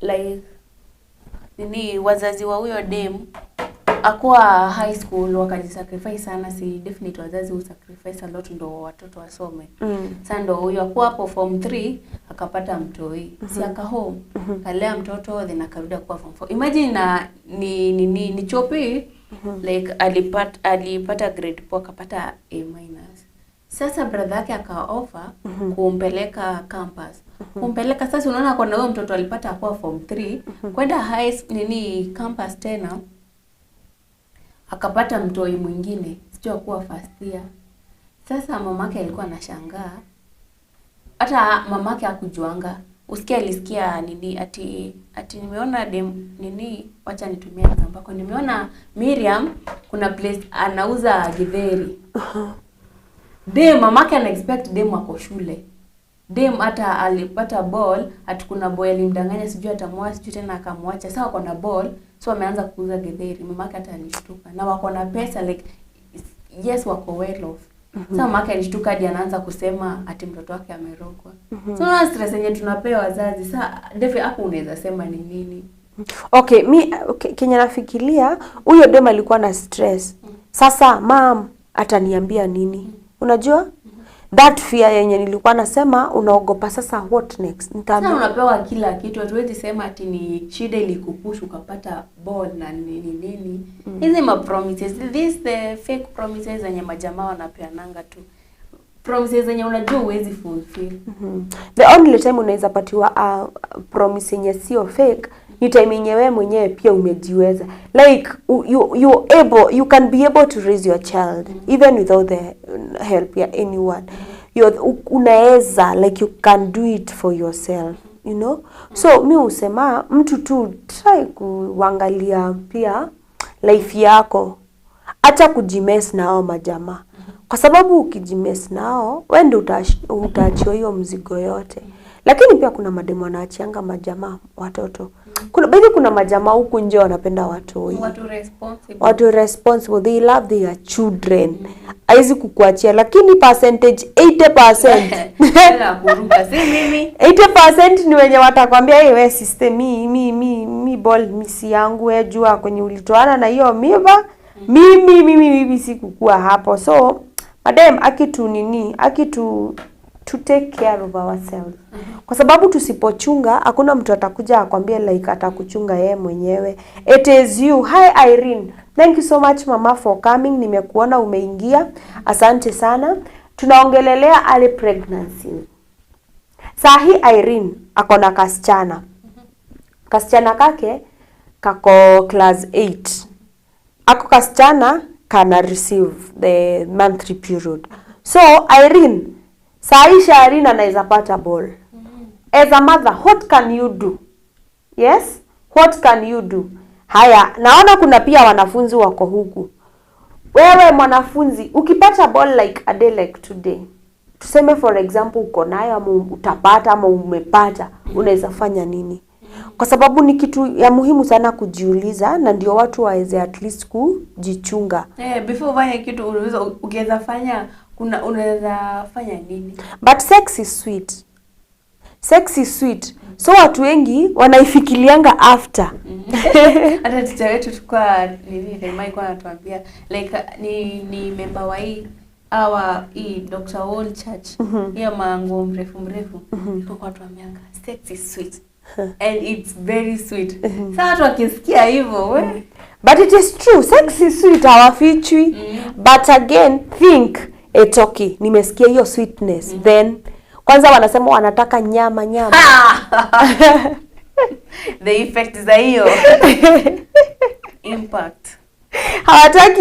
like nini wazazi wa huyo dem akuwa high school wakajisacrifice sana, si definitely wazazi husacrifice a lot ndo watoto wasome. Sasa ndo huyo akuwa hapo form 3 akapata mtoi. Si aka home, kalea mtoto then akarudi akuwa form 4. Imagine na ni chopi. Like alipata grade 4 akapata A-. Sasa brother yake akaoffer kumpeleka campus. Kumpeleka sasa unaona kwa huyo mtoto alipata kwa form 3 kwenda high nini campus tena akapata mtoi mwingine sio kuwa first year. Sasa mamake alikuwa anashangaa. Hata mamake hakujuanga. Usikia alisikia nini ati nimeona dem nini, wacha nitumie namba yako. Nimeona Miriam kuna place anauza githeri. Dem mamake ana expect dem ako shule. Dem hata alipata ball, ati kuna boy alimdanganya sijui atamwoa sijui tena akamwacha. Sasa wako na ball, so wameanza kuuza githeri. Mamake hata alishtuka. Na wako na pesa, like yes, wako well off. Sasa mamake alishtuka hadi anaanza kusema ati mtoto wake amerogwa. So unaona stress yenye tunapewa wazazi. Sasa Defe, hapo unaweza sema ni nini? Okay, mi, okay, kenye nafikiria, huyo dem alikuwa na stress. Sasa mam ataniambia nini? Unajua that fear yenye nilikuwa nasema, unaogopa sasa what next. Sasa Nitaambia unapewa kila kitu, hatuwezi sema ati ni shida ilikupush ukapata ball na nini nini. Hizi ma promises, this the fake promises zenye majamaa wanapeananga tu, promises zenye unajua huwezi fulfill. The only time unaweza patiwa promise yenye sio fake ni time yenye wewe mwenyewe pia umejiweza, like you able, you can be able to raise your child even without the help ya anyone. Unaweza, like you can do it for yourself. So mi husema mtu tu try kuangalia pia life yako, acha kujimess na hao majamaa, kwa sababu ukijimess nao wewe ndio utaachiwa hiyo mzigo yote. Lakini pia kuna mademu wanaachianga majamaa watoto. Kuna baadhi, kuna majamaa huku nje wanapenda watoi. Watu responsible. Watu responsible, they love their children, haizi kukuachia, lakini percentage 80% Hela kuruka si mimi. 80% ni wenye watakwambia, "Hey, we sister, mi ball mi si yangu, we jua kwenye ulitoana na hiyo mimba, mimi sikukua hapo." So madam, akitu nini, akitu to take care of ourselves, kwa sababu tusipochunga hakuna mtu atakuja akwambie, like atakuchunga yeye mwenyewe. It is you. Hi Irene, thank you so much mama for coming. Nimekuona umeingia, asante sana. Tunaongelelea early pregnancy. Saa hii Irene ako na kasichana, kasichana kake kako class 8. Ako kasichana kana receive the monthly period. So Irene, saa hii Irene anaweza pata ball. As a mother, what can you do? Yes, what can you do? Haya, naona kuna pia wanafunzi wako huku. Wewe mwanafunzi, ukipata ball like a day like today, tuseme for example uko nayo ama utapata ama umepata, unaweza fanya nini? Kwa sababu ni kitu ya muhimu sana kujiuliza, na ndio watu waweze at least kujichunga. Eh, before ufanye kitu unaweza, ukiweza fanya, kuna unaweza fanya nini? But sex is sweet, sex is sweet, so watu wengi wanaifikirianga after. Hata teacher wetu tukua nini Rema alikuwa anatuambia, like ni member wa hii our hii Dr. Wall Church, hiyo manguo mrefu mrefu, mm kwa tuambianga sex is sweet and it's very sweet. Sasa watu wakisikia hivyo, we. But it is true, sex is sweet, hawafichwi. But again, think it's okay, nimesikia hiyo sweetness, then kwanza wanasema wanataka nyama nyama. The effect za hiyo impact.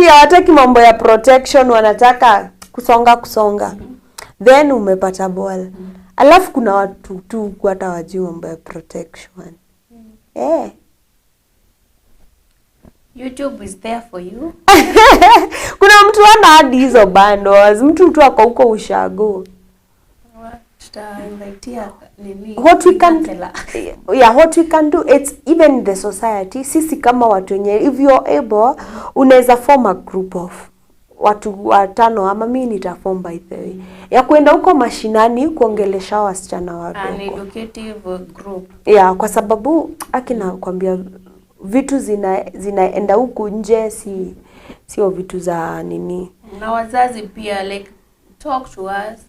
Hawataki mambo ya protection, wanataka kusonga kusonga, then umepata ball. Alafu kuna watu tu huku hata wajui mambo ya protection, eh. YouTube is there for you. Kuna mtu ana hadi hizo bundles, mtu tu ako huko ushago. Tutainvitia nini? What we can counselor. Yeah, what we can do, it's even the society, sisi kama watu wenye, if you're able, unaweza form a group of watu watano, ama mi nitaform by the way, ya kwenda huko mashinani kuongelesha wasichana An wadogo. Educative group. Yeah, kwa sababu akina kwambia vitu zinaenda huku nje si sio vitu za nini. Na wazazi pia, like talk to us.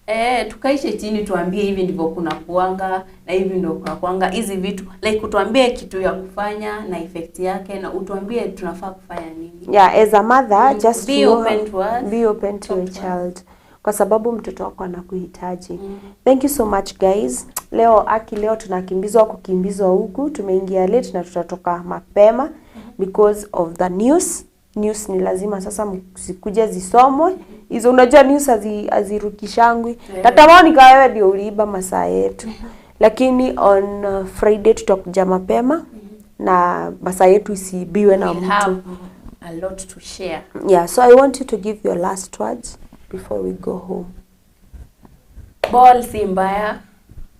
Eh, tukaishe chini tuambie hivi ndivyo kuna kuanga na hivi ndio kuna kuanga hizi vitu, like utuambie kitu ya kufanya na effect yake na utuambie tunafaa kufanya nini. Yeah, as a mother, just Be open to us. Be open to Talk your to us. child, kwa sababu mtoto wako anakuhitaji. Thank you so much guys. Leo aki leo tunakimbizwa kukimbizwa huku, tumeingia late na tutatoka mapema because of the news. News ni lazima sasa zikuje zisomwe hizo. Unajua news hazirukishangwi. Tatamani kama wewe ndio uliiba masaa yetu, lakini on Friday tutakuja mapema na masaa yetu isiibiwe na We mtu. have a lot to share. Yeah, so I want you to give your last words before we go home. Ball si mbaya,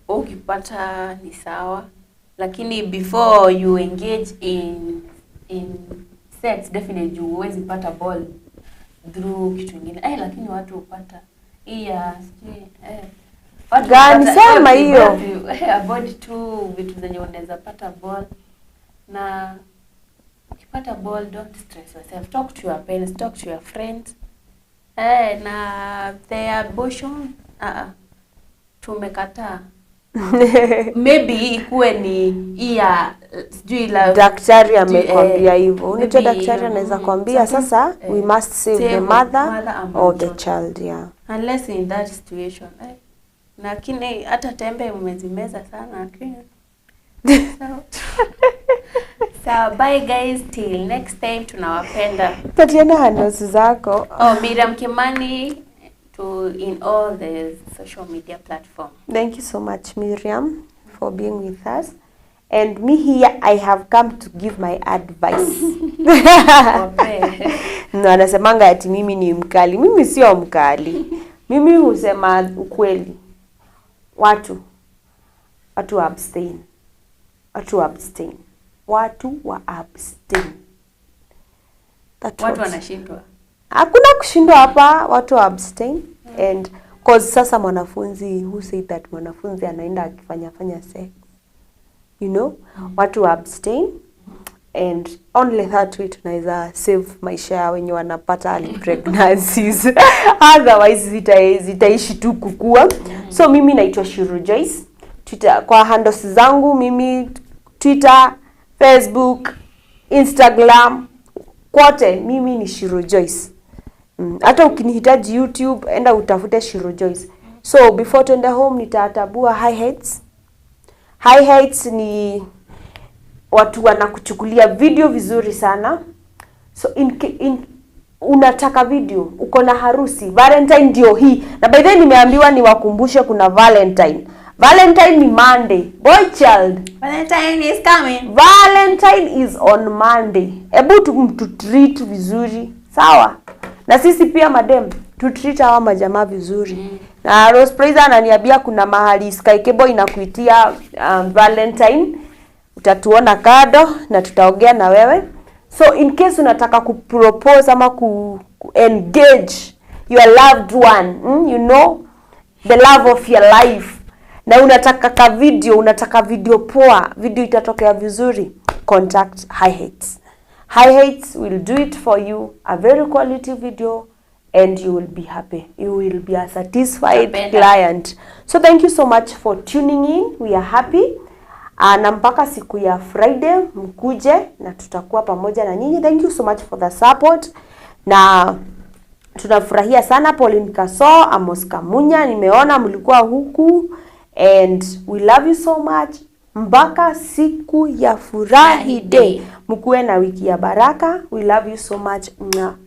ukipata ni sawa, lakini before you engage in sex, definitely huwezi pata ball through kitu ingine. Lakini watu hupata hii ya sijui watu Gani? Sema hiyo. Avoid tu vitu zenye unaweza pata ball. Na ukipata ball, don't stress yourself. Talk to your parents, talk to your friends. Na the abortion, tumekataa. Maybe ikuwe ni hii ya sijui la Daktari amekwambia hivyo. Unajua maybe, daktari anaweza kwambia sasa we must save the mother or the child, yeah. Unless in that situation. Lakini hata tembe umezimeza sana lakini. So bye guys, till next time, tunawapenda. Patiana handles zako. Oh, Miriam Kimani to in all the social media platform. Thank you so much, Miriam, for being with us. And me here, I have come to give my advice. No, anasemanga ati mimi ni mkali. Mimi sio mkali. Mimi husema ukweli. Watu abstain. Watu abstain. Watu wa abstain. Watu wanashindwa. Hakuna kushindwa hapa, watu wa abstain. And cause sasa mwanafunzi, who said that mwanafunzi anaenda akifanya fanya sex? You know, watu wa abstain, and only that way tunaweza save maisha ya wenye wanapata early pregnancies. Otherwise zitaishi tu kukua. So mimi naitwa Shiru Joyce. Twitter, kwa handles zangu mimi Twitter, Facebook, Instagram, kote mimi ni Shiru Joyce. Hata ukinihitaji YouTube, enda utafute Shiru Joyce. So before tuende home nitatabua High Heights. High Heights ni watu wanakuchukulia video vizuri sana. So in unataka video, uko na harusi, Valentine ndio hii. Na by the way nimeambiwa niwakumbushe kuna Valentine. Valentine ni Monday. Boy child, Valentine is coming. Valentine is on Monday. Ebu tu treat vizuri, sawa? Na sisi pia madem tu treat hawa majamaa vizuri. Na Rose Praiser ananiambia kuna mahali Sky Cable inakuitia Valentine. Utatuona kado na tutaongea na wewe. So in case unataka kupropose ama ku engage your loved one, you know, the love of your life, na unataka ka video, unataka video poa, video itatokea vizuri, contact High Heights. High Heights will do it for you, a very quality video, and you will be happy. You will be a satisfied client. So thank you so much for tuning in. We are happy. Na mpaka siku ya Friday mkuje na tutakuwa pamoja na nyinyi. Thank you so much for the support. Na tunafurahia sana Pauline Kaso, Amos Kamunya, nimeona mlikuwa huku, and we love you so much. Mpaka siku ya furahi day, mkuwe na wiki ya baraka. We love you so much.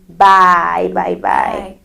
Bye bye bye.